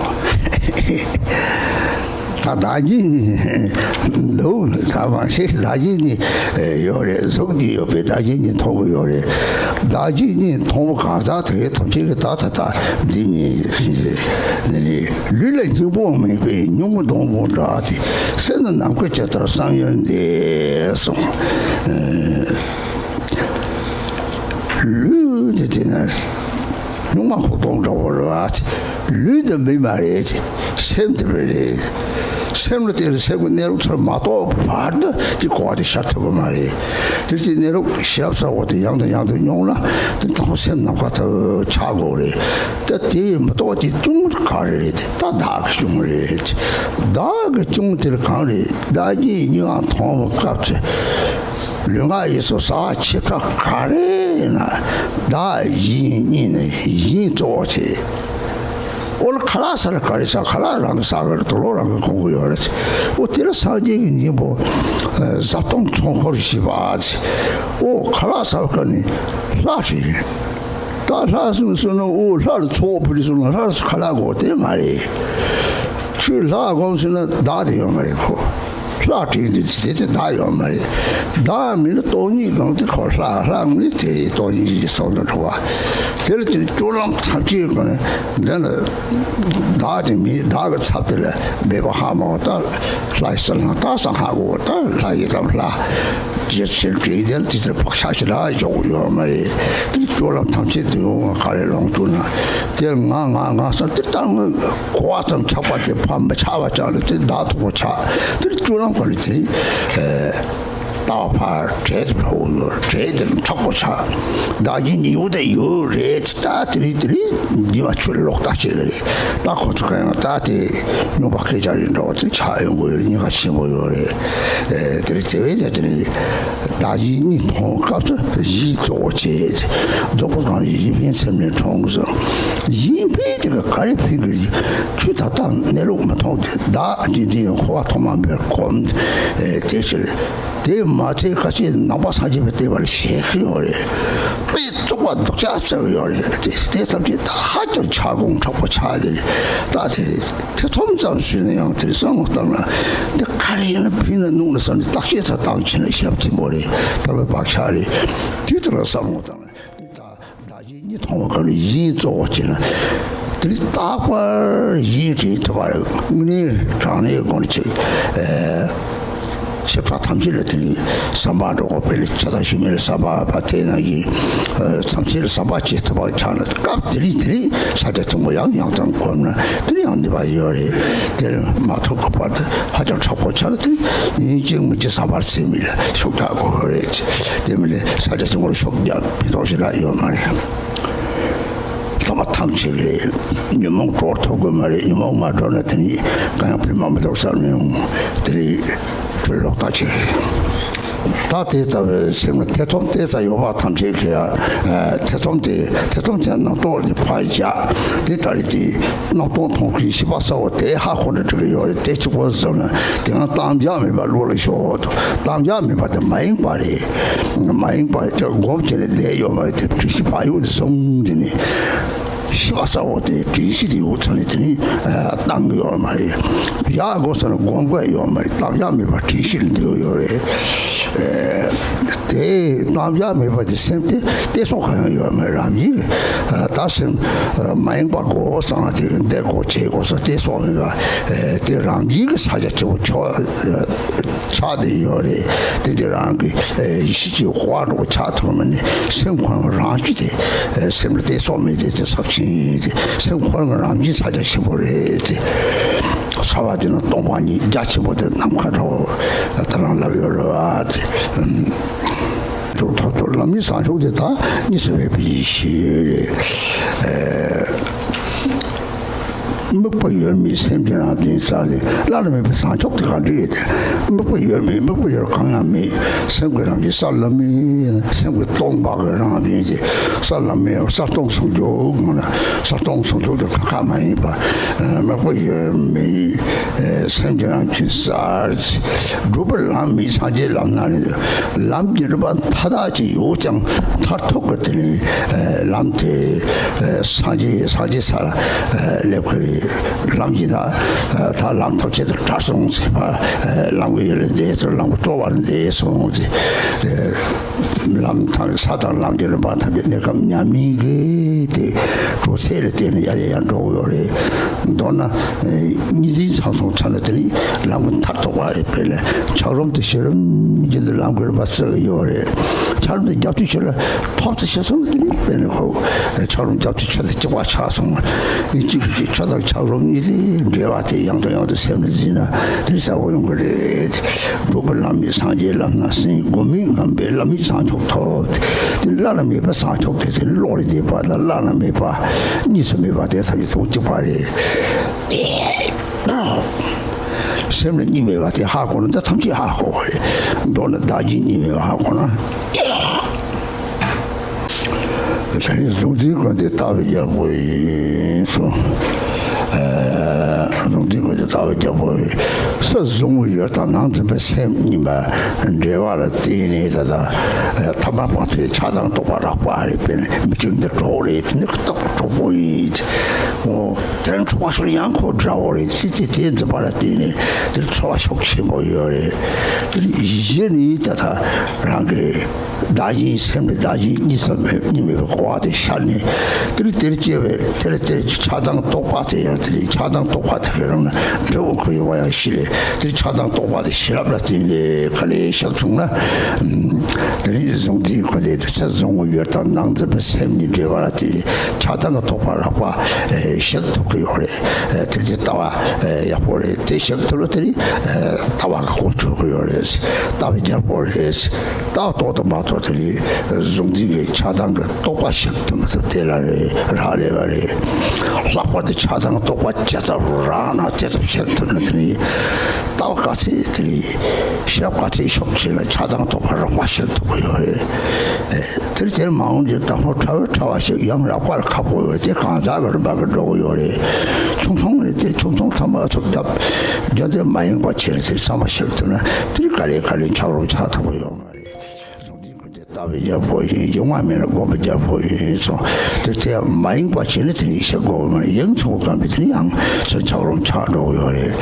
ད་བདག་གིས་གཉིད་འདུག་ད་མ་ཤེས། བདག་གིས་གཉིད་ཡོད་རེད། གཟུགས་ཀྱི་ཡོད་པའི་བདག་གིས་གཉིད་མཐོང་གི་ཡོད་རེད། བདག་གིས་གཉིད་མཐོང་བ་གང་ཟག་དེ་ཐམས་ཅད་ཀྱི་ད་ད་ད་འདི་གཉིད་འདི་ནི་ལུས་ལ་སྙིང་པོ་མེད་པའི་སྙིང་པོ་སྡོང་པོ་འདྲ་སྟེ། སེམས་ནི་ནམ་མཁའ་ཇི་ལྟར་བསམ་ཡུལ་འདས་གསུངས། ལུས་འདི་དེ་ནི་སྨྱུག་མ་ཁོག་སྟོང་འདྲ་བོ་རེད་བ། ལུས་འདི་མི་མ་རེད། སེམས་འདི་མི་རེད། སེམས་ལ་བལྟས་ན་སེམས་ཀྱི་གནས་ལུགས་ཚུར་མ་རྟོགས་བར་དུ་དེ་གོ་བ་དེ་ཤར་ཐུབ་ཀྱི་མ་རེད། དེ་ཚོའི་གནས་ལུགས་ཞེ་དྲག་ཚ་བོ་དེ་ཡང་དང་ཡང་དུ་མྱོང་ན་དེ་དང་སེམས་ནམ་མཁའ་ལྟ་བུ་ཆགས་དགོས་རེད། ད་དེ་མི་རྟོགས་དེ་གཅུང་ག་རེ་རེད། ད་བདག་གི་གཅུང་རེད། བདག་གི་གཅུང་དེ་གང་རེད། བདག་གིས་གཉིད་མཐོང་བའི་སྐབས་ཚེ། ལུས་ངག་ཡིད་གསུམ་ཟ་བ་ཆེ་ཕྲ་ག་རེ་ཡིན་ན་བདག་གཞན་གཉིས་ནི་གཞན་གཙོ་བོ་བྱེད། ཨོ་ལ་ཁ་ལག་ཟ་ལ་ག་རེ་ཟ། ཁ་ལག་རང་གི་ཟ་གི་རེད། དུག་ལོག་རང་གི་གོན་གི་ཡོད་རེད། ཨོ་དེ་ལ་སངས་རྒྱས་ཀྱི་སྙིང་པོ་ཟབ་གཏམ་ཚོགས་འཁོར་ཞེས་པ། ཨོ་ཁ་ལག་ཟ་བ་ག་ནི་ལྷ་ཞིག་ཡིན། ད་ལྷ་སུ་སུ་ན་ཨོ་ལྷ་ལ་ཚོགས་ཕུལ་སོང་ན་ལྷ་ལ་ཁ་ལག་དགོས་དེ་མ་རེད། ཁྱོད་ལྷ་སྒོམ་སོང་ན་བདག་དེ་ཡོད་མ་རེད་ཁོ། ལྷ་དྲན་དུས་དེ་དེ་བདག་ཡོད་མ་རེད། བདག་མིན་ན་སྟོང་ཉིད་སྒང་དེ་ཁོ་ལྷ། ལྷ་ངོས་དེ་སྟོང་ཉིད་ཀྱི་སོགས་ལ་འགྲོ་བ། དེ་ལ་དེ་སྤྱོད་ལམ་ཐམས་ཅད་ཀྱང་འདི་ལ་བདག་དེ་མེད། བདག་གི་ཚབ་དེ་ལ་མེད་པ་ཧ་མ་གོ། ད་ལྷ་ཡི་སྲིད་ལྷ་ད་སང་ཧ་གོ། ད་ལྷ་ཡི་ལམ་ལྷ་རྗེ་ཆེན་གྱི་དེ་ལ་དེ་ལྟར་བག་ཆགས་ཞིག་ལ་འཇོག་ཡོད་མ་རེད། དེ་སྤྱོད་ལམ་ཐམས་ཅད་དུ་ཡོང་བ་ག་རེ་ལོངས་སྤྱོད་ན་དེ་ང་ང་ང་ས་དེ་ལྟ་ངོས། གོ་བ་ཙམ་ཆགས་པ་དེ་ཕར་མི་ཆགས་པ་ཅང་ལ་དེ་བདག་ཐོག་པོ་ཆགས། དེ་སྤྱོད་ལམ་ག་ལ་དེ་ལྟ་བ་ཕར་བྲལ་དུ་ལྷོད་ཡོད། བྲལ་དེ་མཁྲེགས་པོ་ཆགས། བདག་གཞན་གཉིས་ཡོད་དེ་ཡོད་རེད། ད་དེ་རིང་དེ་རིང་འདི་མ་ཆུ་ལོག་ལྟ་བྱེད་རེད། ད་ཁོ་ཚོ་ག་ཡང་ད་དེ་སྨྱུག་པ་སྐད་ཆ་རེད་འདྲ་བ་དེ་ཆགས་ཡོང་གི་ཡོད་རེད། གཉིས་ཀ་ཆེན་པོ་ཡོད་རེད། དེ་རིང་དེ་བས་ཀྱང་དེ་རིང་། བདག་གཞན་གཉིས་མཐོང་བའི་སྐབས་སུ་གཞན་གཙོ་བོ་བྱེད། རྫོགས་པའི་སྒང་ལ་གཞན་ཕན་སེམས་ནས་མཐོང་ཟེར། གཞན་ཕན་དེ་ག་ག་རེ་ཕན་གི་རེད། ཆུ་ད་ལྟ་གནས་ལུགས་མི་མཐོང་དེ་བདག་གཞན་དེ་ཡང་འཁོར་བ་ཐོག་མ་མེད་པར་གོམས། དེ་ཕྱིར་དེ་མ་ཚད་ཁ་ཆེ་ནང་པ་སངས་རྒྱས་པའི་བསྟན་པ་ལ་ཞེན་གི་ཡོད་རེད། དཔེ་བཙོག་པ་སྡུག་ཅག་བརྩི་གི་ཡོད་རེད། དེ་དེ་ཙམ་གྱིས་ད་ཧ་ཅང་ཆག་སྒོ་མཁྲེགས་པོ་ཆགས་དེ་རེད། ད་དེ་རེད། ཐེ་ཚོམ་ཙམ་ཞུས་ན་ཡང་དེར་བསམ་བློ་བཏང་ན་འདི་ག་རེ་ཡིན་ན་ཕན་ན་གནོད་ན་བསམ་ནས་བརྟག་དཔྱད་ཚ་བཏང་བྱས་ན་ཞབས་ཕྱི་མོ་རེད། ཐར་པའི་བག་ཆགས་རེད། དུས་དེ་ལ་བསམ་བློ་བཏང་ན་འདི་ད་བདག་གཞན་གཉིས་མཐོང་བ་ག་ལ་གཞན་གཙོ་བོ་བྱས་ན་དེ་རྟག་པར་གཞན་དྲན་ཐུབ་པ་རེད། དངོས་གནས་དྲང་གནས་དགོངས་ཀྱི། ཨེ། ཞིབ་ཕྲ་ཐམས་ཅད་ལ་དེ་ནི་བསམ་པ་འགྲོ་དགོས་པས་ལ་ཆ་དང་ཤུལ་མེད་ལ་བསམ་པ་བ་དེ་ནང་གི་མཚམས་ཚད་ལ་བསམ་པ་བྱེད་ཐུབ་པ་ཆགས་ན་སྐབས་དེ་རིང་དེ་རིང་ས་ཆ་ཐུན་མོང་ཡང་ཡང་དང་བསྒོམས་ན་དེ་རིང་ཡང་ནུས་པ་ཡོད་རེད། དེར་མ་ཐུག་གི་བར་དུ་ཧ་ཅང་མཁྲེགས་པོ་ཆགས་ན་དེ་རིང་ཡིན་གཅིག་མིན་གཅིག་བསམ་པར་ཚེ་མི་ལ་ཤུགས་རྒྱག་དགོས་རེད། དེ་མིན་ལས་ས་ཆ་ཆེན་པོར་ཤུགས་རྒྱག་ཕན་ཐོགས་ཞེ་དྲག་ཡོད་མ་རེད། ཐོག་མ་ཐམས་ཅད་རེད། ཉོན་མོངས་གྲོགས་ཐོབ་དགོས་མ་རེད། ཉོན་མོངས་མ་གྲོལ་ན་དེ་ནི་གང་ཡང་ཕན་པ་མི་འདུག་བསམ་ནས་དེ་རེད། གྲོལ་ལོག་ལྟ་ཅི་རེད། ད་དེ་ལྟ་བུའི་སེམས་ལ་ཐེ་ཚོམ་བལྟས་ས་ཡོད་པ་ཐམས་ཅད་ཀྱིས་ཐེ་ཚོམ་དེ་ཐེ་ཚོམ་དེ་རྣམ་རྟོག་དེ་ཕར་བཞག་དེ་ལྟ་རེད་དེ། རྣམ་རྟོག་མཐོང་མཁན་ཤེས་པ་གསལ་བོ་དེ་ཧ་གོ་ནས་འགྲིག་གི་ཡོད་རེད། དེ་གཅིག་པོ་བསམ་ན་དེ་སྔ་གཏམ་རྒྱག་མེད་པ་བློ་ལ་ཤོག་དང་གཏམ་རྒྱག་མེད་པ་དེ་མ་ཡེངས་པ་རེད། མ་ཡེངས་པ་ཅག་སྒོམ་བྱས་ནས་བསྡད་ཡོད་མ་རེད་དེ། དྲི་ཞིམ་བག་ཡོད་དེ་སོང་དེ་ནི་ཤེས་པ་གསལ་བོ་དེ་དྲི་ཞིམ་དེ་ཡོད་ཚ་ནས་དེ་ནི་བཏང་གི་ཡོད་མ་རེད། ཡག་དགོས་ས་ན་སྒོམ་དགོས་ཡོད་མ་རེད། གཏམ་རྒྱག་མེད་པ་དྲི་ཞིམ་ལ་འདོད་ཡོད་རེད། དེ་གཏམ་རྒྱག་མེད་པ་དེ་སེམས་དེ་བལྟས་སོགས་གང་ཡང་ཡོད་མ་རེད། རང་ཡིན་གི་ད་སེམས་མ་ཡེངས་པ་དགོས་བསམ་ན་དེ་འདས་དགོས་བྱེད་དགོས་ས་བལྟས་སོགས་མེད་པ་དེ་རང་ཡིན་གི་ས་ཆ་ཆེ་བོ་ཆོག་ཆགས་བསྡད་ཡོད་རེད། དེ་འདི་རང་གི་ཡེ་ཤེས་ཀྱི་དབང་འགྲོ་ཆགས་ཐུབ་མ་ནི་སེམས་ཁོ་རང་རང་གི་དེ་སེམས་ལ་བལྟས་སོགས་མེད་དེ་དེ་ཚབས་ཆེན་དེ་སེམས་ཁོ་རང་རང་གི་ས་ཆ་ཆེན་པོ་རེད་དེ། ས་བ་དེ་ན་སྟོང་པ་ཉིད་རྒྱ་ཆེན་པོ་དེ་ནམ་མཁའ་འདྲ་བོ་ད་རང་ལབ་ཡོད་རེད་བ་དེ། ཐོབ་ཐོབ་ལམ་མི་བཟང་ཕྱོགས་དེ་དག་གཉིས་སུ་མེད་པའི་ཡེ་ཤེས་རེད། དམིགས་པ་ཡོད་མེད་སེམས་ཀྱི་རང་བཞིན་གསལ་ཏེ་བླ་ན་མེད་པའི་བཟང་ཕྱོགས་དེ་གང་འདྲ་ཡོད་དེ། དམིགས་པ་ཡོད་མེད་དམིགས་པ་ཡོད་གང་ཡང་མེད། སེམས་ཀྱི་རང་བཞིན་གསལ་ལམ་མེད། སེམས་ཀྱི་སྟོང་པ་གི་རང་བཞིན་གྱི་གསལ་ལམ་མེད་གསལ་སྟོང་ཟུང་འཇུག་ངོ་ན་གསལ་སྟོང་ཟུང་འཇུག་དེ་ཁ་ཁ་མ་ཡིན་པ། དམིགས་པ་ཡོད་མེད་སེམས་ཀྱི་རང་བཞིན་གསལ། སྒྲུབ་པའི་ལམ་མེད་སངས་རྒྱས་ལམ་སྣ་ནི་ལམ་གྱི་རིམ་པ་མཐའ་དག་ཅིག་ཡོད་ཀྱང་མཐར་ཐུག་གི་དེ་ནི་ལམ་དེ་སངས་རྒྱས་སངས་རྒྱས་ས་ལ་སླེབས་ཀྱི་རེད། ལམ་གྱི་ད་ད་ལམ་ཐམས་ཅད་དུ་བྲལ་སོང་ཟེར་བ། ལམ་གྱི་ཡུལ་ལས་འདས་སོང་། ལམ་གྱི་རྟོགས་པ་ལས་འདས་སོང་ཟེར། ལམ་དང་ས་དང་ལམ་གྱི་རིམ་པ་ཐམས་ཅད་གནས་སྐབས་ཉམས་ལེན་གྱི་དེ་གྲོགས་ཚད་ལ་བརྟེན་ནས་ཡར་ཡར་ཡར་འགྲོ་གི་ཡོད་རེད། མདོར་ན་གཉིས་འཛིན་ཚང་སོང་ཚར་ན་དེ་ནི་ལམ་གྱི་མཐར་ཐུག་པ་རེད། དཔེ་ལ་འཁྱགས་རོམ་དེ་ཤེས་རབ་བརྒྱུད་དུ་ལམ་གྱི་རིམ་པ་བརྩི་གི་ཡོད་རེད། འཁྱགས་རོམ་དེ་རྒྱབ་ཏུ་ཆུ་ལ་ཐོག་ཏུ་ཤེས་སོང་ན་དེ་ནི་དཔེ་ནི་ཁོ་འཁྱགས་རོམ་རྒྱབ་ཏུ་ཆུ་དང་གཅིག་པ་ཆགས་སོང་། ཡིན་གཅིག་གི་ཆུ་དང་འཁྱགས་རོམ་གཉིས་དེ་འབྲེལ་བ་དེ་ཡང་དང་ཡང་དུ་སེམས་ལ་འཛིན་ན་དེ་ནི་གསལ་པོ་ཡོང་གི་རེད། སྒྲུབ་པའི་ལམ་ནི་སངས་རྒྱས་ལམ་སྣ་ཟིན། སྒོམ་མེད་སྒོམ་པའི་ལམ་ནི་བཟང་ཕྱོགས་ཐོབ། དེ་བླ་ན་མེད་པ་བཟང་ཕྱོགས་དེ་དེ་ནི་བློ་རིག་བདེ་བ་དང་བླ་ན་མེད་པ་གཉིས་སུ་མེད་པ་དེ་ཐམས་ཅད་དོན་གཅིག་པ་རེད། སེམས་ལ་གཉིས་མེད་པ་དེ་ཧ་གོ་ན་ད་ཐམས་ཅད་ཧ་གོ་གི་རེད། མདོར་ན་བདག་གཞན་གཉིས་མེད་པ་ཧ་གོ་ན། ད་ནི་གཟུང་འཛིན་ཀུན་བདེ་ལྟ་བའི་རྒྱལ་པོ་ཡིན་གསུངས། ཨ་གཟུང་འཛིན་ཀུན་བདེ་ལྟ་བའི་རྒྱལ་པོ་ཡིན། ས་གཟུང་བའི་ཡུལ་དང་ནང་འཛིན་པའི་སེམས་གཉིས་པ་འབྲེལ་བ་ལ་བརྟེན་ནས་ད་ལྟ་ཐ་མལ་པ་དེ་ཆགས་སྡང་རྟོག་པ་རགས་པ་རེད། དཔེར་ན་མི་ཆོས་འདི་གྲོགས་རེད། དེ་ནི་རྟག་གྲོགས་པོ་ཡིན། འོ་དེ་རིང་འཁྲུལ་བ་ཤོར་ཡང་ཁོ་དགྲ་བོ་རེད། ཚེ་ཚེ་དེ་འཛིན་པ་ལ་བརྟེན་ནས་དེར་ཚོར་བ་ཤུགས་ཆེན་པོ་ཡོད་རེད། དེར་གཞི་ནི་ད་ལྟ་རང་གི་བདག་གཞན་སེམས་ནི་བདག་གཞན་གཉིས་སུ་མེད་གཉིས་མེད་པའི་གོ་བ་དེ་ཤར་ནས་དེར་དེར་སྐྱེ་བའི་དེར་དེར་ཆགས་སྡང་རྟོག་པ་དེ་ཡང་དེ་ཆགས་སྡང་རྟོག་པ་དེ་ག་རང་ན་འབྲས་བུ་ཁོ་ཡོང་བ་ཡང་ཤེས་ལས་དེར་ཆགས་སྡང་རྟོག་པ་དེ་ཤེས་རབ་ལ་བརྟེན་ནས་ག་ལས་བཤད་སོང་ན། དེ་རིང་གཟུང་འཛིན་ཀུན་བདེ་དེ་ཚེ་གཟུང་བའི་ཡུལ་དང་ནང་འཛིན་པའི་སེམས་གཉིས་འབྲེལ་བ་ལ་བརྟེན་ནས་ཆགས་སྡང་གི་རྟོག་པ་རགས་པ་ཞིག་ཐུབ་ཀྱི་ཡོད་རེད། དེ་ཚེ་ལྟ་བ་ཡག་པོ་རེད། དེ་ཞིག་ཐུབ་ལ་དེ་རིང་ལྟ་བ་གི་གོ་ཆོད་ཀྱི་ཡོད་རེད། ལྟ་བའི་རྒྱལ་པོ་རེད། ལྟ་བ་ཏོག་ཏུ་མ་གཏོགས་དེ་རིང་གཟུང་འཛིན་གྱི་ཆགས་སྡང་གི་རྟོག་པ་ཞིག་ཐུབ་མི་ཐུབ་དེ་ལ་རེད་རག་ལས་པ་རེད། ལྷག་པར་དུ་ཆགས་སྡང་རྟོག་པ་ཇི་ཙམ་རག་ན་དེ་ཙམ་ཞིག་ཐུབ་ན་དེ་རིང་ལྟ་བ་ག་ཚད་དེ་རིང་ཞབས་ག་ཚད་ཤུགས་ཆེ་ན་ཆགས་སྡང་རྟོག་པ་རགས་པ་ཞིག་ཐུབ་ཀྱི་ཡོད་རེད། དེར་དེར་མ་འོངས་ཀྱི་དང་པོ་ཕྲ་བའི་ཕྲ་བ་ཞིག་ཡང་རག་པར་ཁག་པོ་ཡོད་དེ་གང་ཟག་གི་རིམ་པ་གི་འགྲོ་གི་ཡོད་རེད། ཆུང་ཆུང་རེད་དེ་ཆུང་ཆུང་ཐ་མ་ཚུགས་ཐབས་རྒྱུ་འདོད་མ་ཡེངས་པ་བྱས་ནས་དེར་བསམ་པ་ཞིག་ཐུབ་ན་དེར་ག་ལེ་ག་ལེ་ཆགས་རོགས་ཆགས་ཐུབ་ཀྱི་ཡོད་མ་རེད། གཟུང་འཛིན་ཀུན་བདེ་ལྟ་བའི་རྒྱལ་པོ་ཡིན། གཞན་དབང་མེད་ན་སྒོམ་པའི་རྒྱལ་པོ་ཡིན་གསུངས། དེ་དེ་མ་ཡེངས་པ་བྱས་ནས་དེ་ནི་ཡེ་ཤེས་སྒོམ་མ་ཡེངས་ཚུགས་གམ་པའི་དེ་ནི་ཡང་སོན་ཆགས་རུང་ཆགས་འགྲོ་གི་ཡོད་རེད།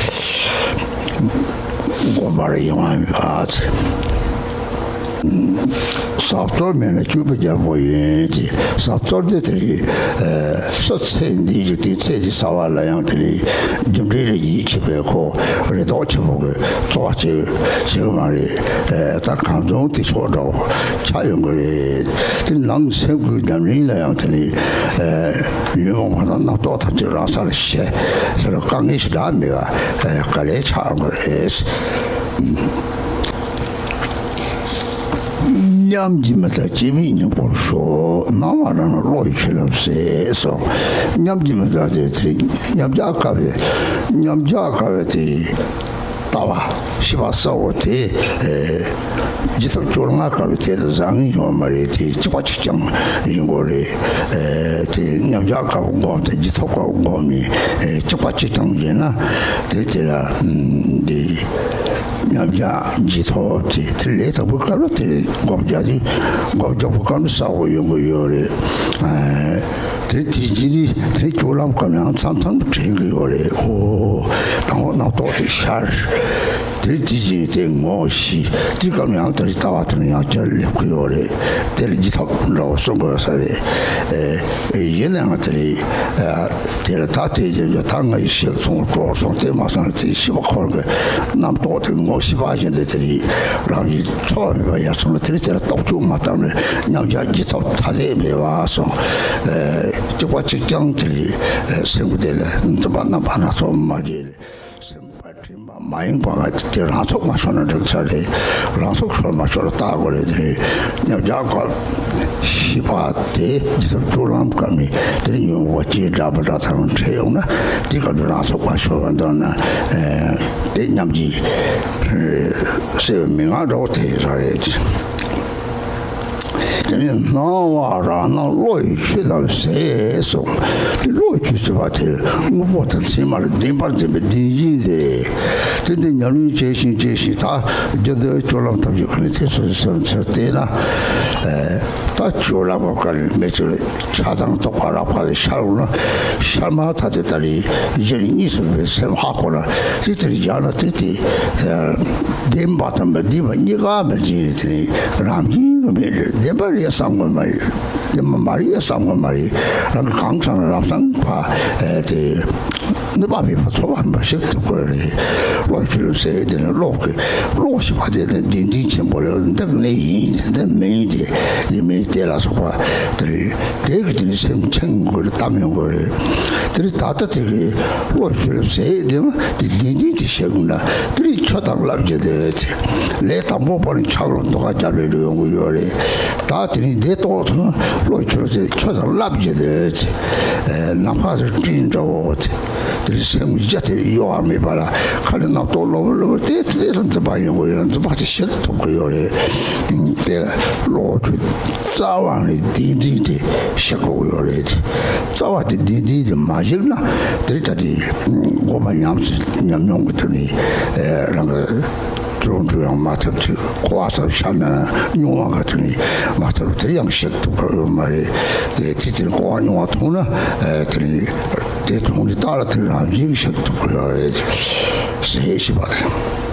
སྒོམ་པར་གཞན་དབང་མེད་པ། ཟབ་གཏེར་མེད་ན་སྤྱོད་པའི་རྒྱལ་པོ་ཡིན་གྱི། ཟབ་གཏེར་དེ་དེ་ས་ཚེ་འདིའི་དེ་ཚེ་འདི་ཟ་བ་ལ་ཡང་དེ་རྒྱུ་འབྲས་ལ་ཡིད་ཆེས་པའི་ཁོ་རེ་དོགས་ཆེན་པོ་གི་རྩོལ་བ་བྱེད་བྱེད་གི་མ་རེད། ད་གང་བྱུང་དེ་ཕྱོགས་འདྲ་བོ་ཆགས་ཡོང་གི་རེད། དེ་ནང་སེམས་ཀྱི་ཉམས་ལེན་ལ་ཡང་དེ་ནི་ཉོན་མོངས་པ་དང་རྣམ་རྟོག་ཐམས་ཅད་རང་སར་ཞི་ཟེར་དཀའ་ངལ་ཞེ་དྲག་མེད་པ་ག་ལེར་ཆགས་ཡོང་གི་རེད། ཉམས་ཀྱིས་མི་ཚར་སྐྱེ་མེད་སྙིང་པོར་ཤོག། སྣང་བ་རང་ལ་བློ་ཡི་ཆོས་ལ་ཟེར་སོ། ཉམས་ཀྱིས་མི་ཚར་དེ་ཚེ་ཉམས་ཆག་དཀའ་བའི་ཉམས་ཆག་དཀའ་བའི་དེ་ལྟ་བ་ཤེས་པ་གསལ་བོ་དེ་ཨེ་ཇི་ལྟར་སྐྱོ་ལྔ་དཀའ་བའི་དེ་ལ་བཟང་ངན་ཡོད་མ་རེད། དེ་གཅིག་པ་གཅིག་རྐྱང་ཡིན་དགོས་རེད། ཨེ་དེ་ཉམས་ཆག་དཀའ་བ་སྒོམ་དང་ཇི་ལྟར་དཀའ་བ་སྒོམ་ནི་ཨེ་གཅིག་པ་གཅིག་རྐྱང་ཡིན་ན་དེ་དེ་ལ་ཨམ་དེ། ཉམས་ཆག་ཇི་ཐོབ་ཅེས་དེ་ལས་དང་པོའི་སྐབས་ལ་དེ་སྒོམ་རྒྱག་དུས་སྒོམ་རྒྱག་པའི་སྐབས་ལ་གསལ་བོ་ཡོང་གི་ཡོད་རེད། ཨ་དེ་དེ་རྗེས་ནི་དེ་སྤྱོད་ལམ་སྐབས་ནའང་མཚམས་མཚམས་དྲན་གི་ཡོད་རེད། ཨོ་དང་པོ་རྣམ་རྟོག་དེ་ཤར། དེ་དེ་རྗེས་དེ་ངོ་ཤེས་དེ་སྐབས་ནའང་དེ་ལྟ་བ་དེ་ནི་ཡང་བསྐྱར་སླེབས་གི་ཡོད་རེད། དེ་ལ་ཇི་ཐོབ་འདྲ་བོ་གསུང་དགོས་ས་རེད། ཨེ་ཡིན་ནའང་དེ་ལས་ཨ། དེ་ལ་ད་དེ་ཡིན་ཡོད་ད་ང་ཡི་ཤེས་སོང་གྲོགས་སོང་དེ་མ་སོང་དེ་ཤེས་པ་འཁོར་གི་རྣམ་རྟོག་དེ་ངོ་ཤེས་པ་བཞིན་དུ་དེ་ནི་རང་གི་ཚོར་བ་མེད་པ་ཡར་སོང་ལ་དེ་ནི་དེ་ལ་རྟོག་དཔྱོད་མ་བཏང་ནས་ཉམས་ཆག་ཇི་ཐོབ་ཐ་དད་མེད་པ་སོང་། ཨེ་གཅིག་པ་གཅིག་རྐྱང་དེ་ནི་ཨེ་སེམས་ཀྱི་དེ་ལ་འཛིན་པ་རྣམ་པ་སྣ་ཚོགས་མ་བརྗེད་ལས་སེམས་པ་དྲན་པ་མ་ཡེངས་པ་དེ་རང་ཚུགས་མ་ཤོར་ན་འགྲིག་ས་རེད། རང་ཚུགས་ཤོར་མ་ཤོར་ལ་བལྟ་དགོས་རེད། དེ་ནི་ཉམས་ཆག་སྐབས་ཤེས་པ་དེ་ཇི་ལྟར་སྤྱོད་ལམ་སྐབས་ནི་དེ་ནི་ཉོན་མོངས་པ་སྐྱེ་དྲགས་པ་འདྲ་དང་འཕྲད་ཡོང་ན་དེ་སྐབས་ནི་རང་ཚུགས་མ་ཤོར་བ་འདོད་ན་དེ་ཉམས་ཀྱིས་སེལ་བའི་མན་ངག་འདྲ་བོ་དེ་རང་རེད། དེ་ནས་སྣང་བ་རང་སྣང་བློ་ཡི་ཆོས་དང་ཟེར་གསུངས། དེ་བློ་ཡི་ཆོས་ཟེར་བ་དེ་དངོས་པོ་དང་མཚན་མར་བདེན་པར་འཛིན་པའི་བདེན་འཛིན་ཟེར། དེ་འདི་ཉམས་ལེན་བྱས་ཤིང་བྱས་ཤིང་ད་རྒྱུ་འདོད་སྤྱོད་ལམ་ཐམས་ཅད་ཀུན་ནས་དེ་སོ་སོའི་སེམས་ཚོར་བལྟས་ན། ད་སྤྱོད་ལམ་གྱི་སྐབས་ནས་མི་ཚེ་ལ་ཆགས་སྡང་རྟོག་པ་རགས་པ་དེ་ཤར་འོང་ན་ཤར་མ་ཐག་དེ་ལྟར་ཡིན་གཉིས་སུ་མེད་པའི་སེམས་ཧ་གོ་ན་དེ་ལྟར་བཞག་ན་དེ་དེ། བདེན་པ་དང་མི་བདེན་པ་གཉིས་ཀ་མི་འཛིན་ནས་དེ་ནི་རང་བཞིན་གྱིས་མེད་རེད། བདེན་པ་རེད་བསམ་དགོས་མ་རེད། བདེན་པ་མ་རེད་བསམ་དགོས་མ་རེད། རང་གིས་གང་བསམ་ན་རང་བསམ་པ་དེ་གནོད་པ་མེད་པ་ཚོར་བ་མ་ཞིག་ཐུབ་དགོས་རེད། བློ་ཆོས་ཟེར་དེ་ནི་བློ་གི་བློ་ཞེས་པ་དེ་ནི་བདེན་བདེན་ཆེན་པོ་རེད། འདི་གནས་ཡིན་འདི་མིན་དེ་ཡིན་མིན་དེ་ལ་སོགས་པ་དེ་རེད། དེ་གི་དེ་ནི་སེམས་འཆིང་དགོས་རེད། གཏམ་ཡོང་དགོས་རེད། དེ་རེད། ད་ལྟ་དེ་གི་བློ་ཆོས་ཟེར་དེ་མ་དེ་བདེན་བདེན་དེ་བཤད་དགོས་ན་དེ་རིང་ཆོས་དང་བསླབ་རྒྱུ་དེ་ལས་དང་པོ་པ་ནི་ཆགས་རུང་དུ་ཁ་རྒྱབ་རེ་རེ་ཡོང་གི་ཡོད་རེད། ད་དེ་རིང་འདི་རྟོགས་ཐུབ་ན་བློ་ཆོས་ཟེར་ཆོས་དང་བསླབ་རྒྱུ་དེ་ནམ་མཁའ་ཟེར་སྤྲིན་འདྲ་བོ་དེ་ སེམས་ཀྱི་རྒྱ་དེ་གཡོ་བ་མེད་པ་ལ་ཁ་ནས་རྣམ་རྟོག་ལོག་པ་ལོག་པ་དེ་དེ་ལ་འཛིན་པ་ཡོང་གི་ཡོད། འཛིན་པ་དེ་ཞིག་ཐུབ་ཀྱི་ཡོད་རེད། དེ་ལ་བློ་གྲོས་རྩ་བ་ནས་བདེན་བདེན་དེ་ཞིག་དགོས་ཀྱི་ཡོད་རེད། རྩ་བ་དེ་བདེན་བདེན་དེ་མ་ཞིག་ན་དེ་རིང་ད་དེ་དགོས་པ་ཉམས་སུ་ཉམས་མྱོང་གི་ཐོག་ནས་རང་གི་ཚུར་འགྲོ་ཡང་མ་ཐུབ་ཅིག་གོ་བ་ཙམ་ཤར་ན་མྱོང་བ་ག་དེ་ནས་མ་ཐུབ་དེ་ཡང་ཤེས་ཐུབ་ཀྱི་ཡོད་མ་རེད། དེ་དེ་དེ་གོ་བ་མྱོང་བ་མཐོང་ན་དེ་ནས་དེ་མཐོང་ནས་ལྟ་ལ་དེ་རང་བཞིན་ཤེས་ཐུབ་ཀྱི་ཡོད་རེད་ཟེར་ཞེས་པ་རེད།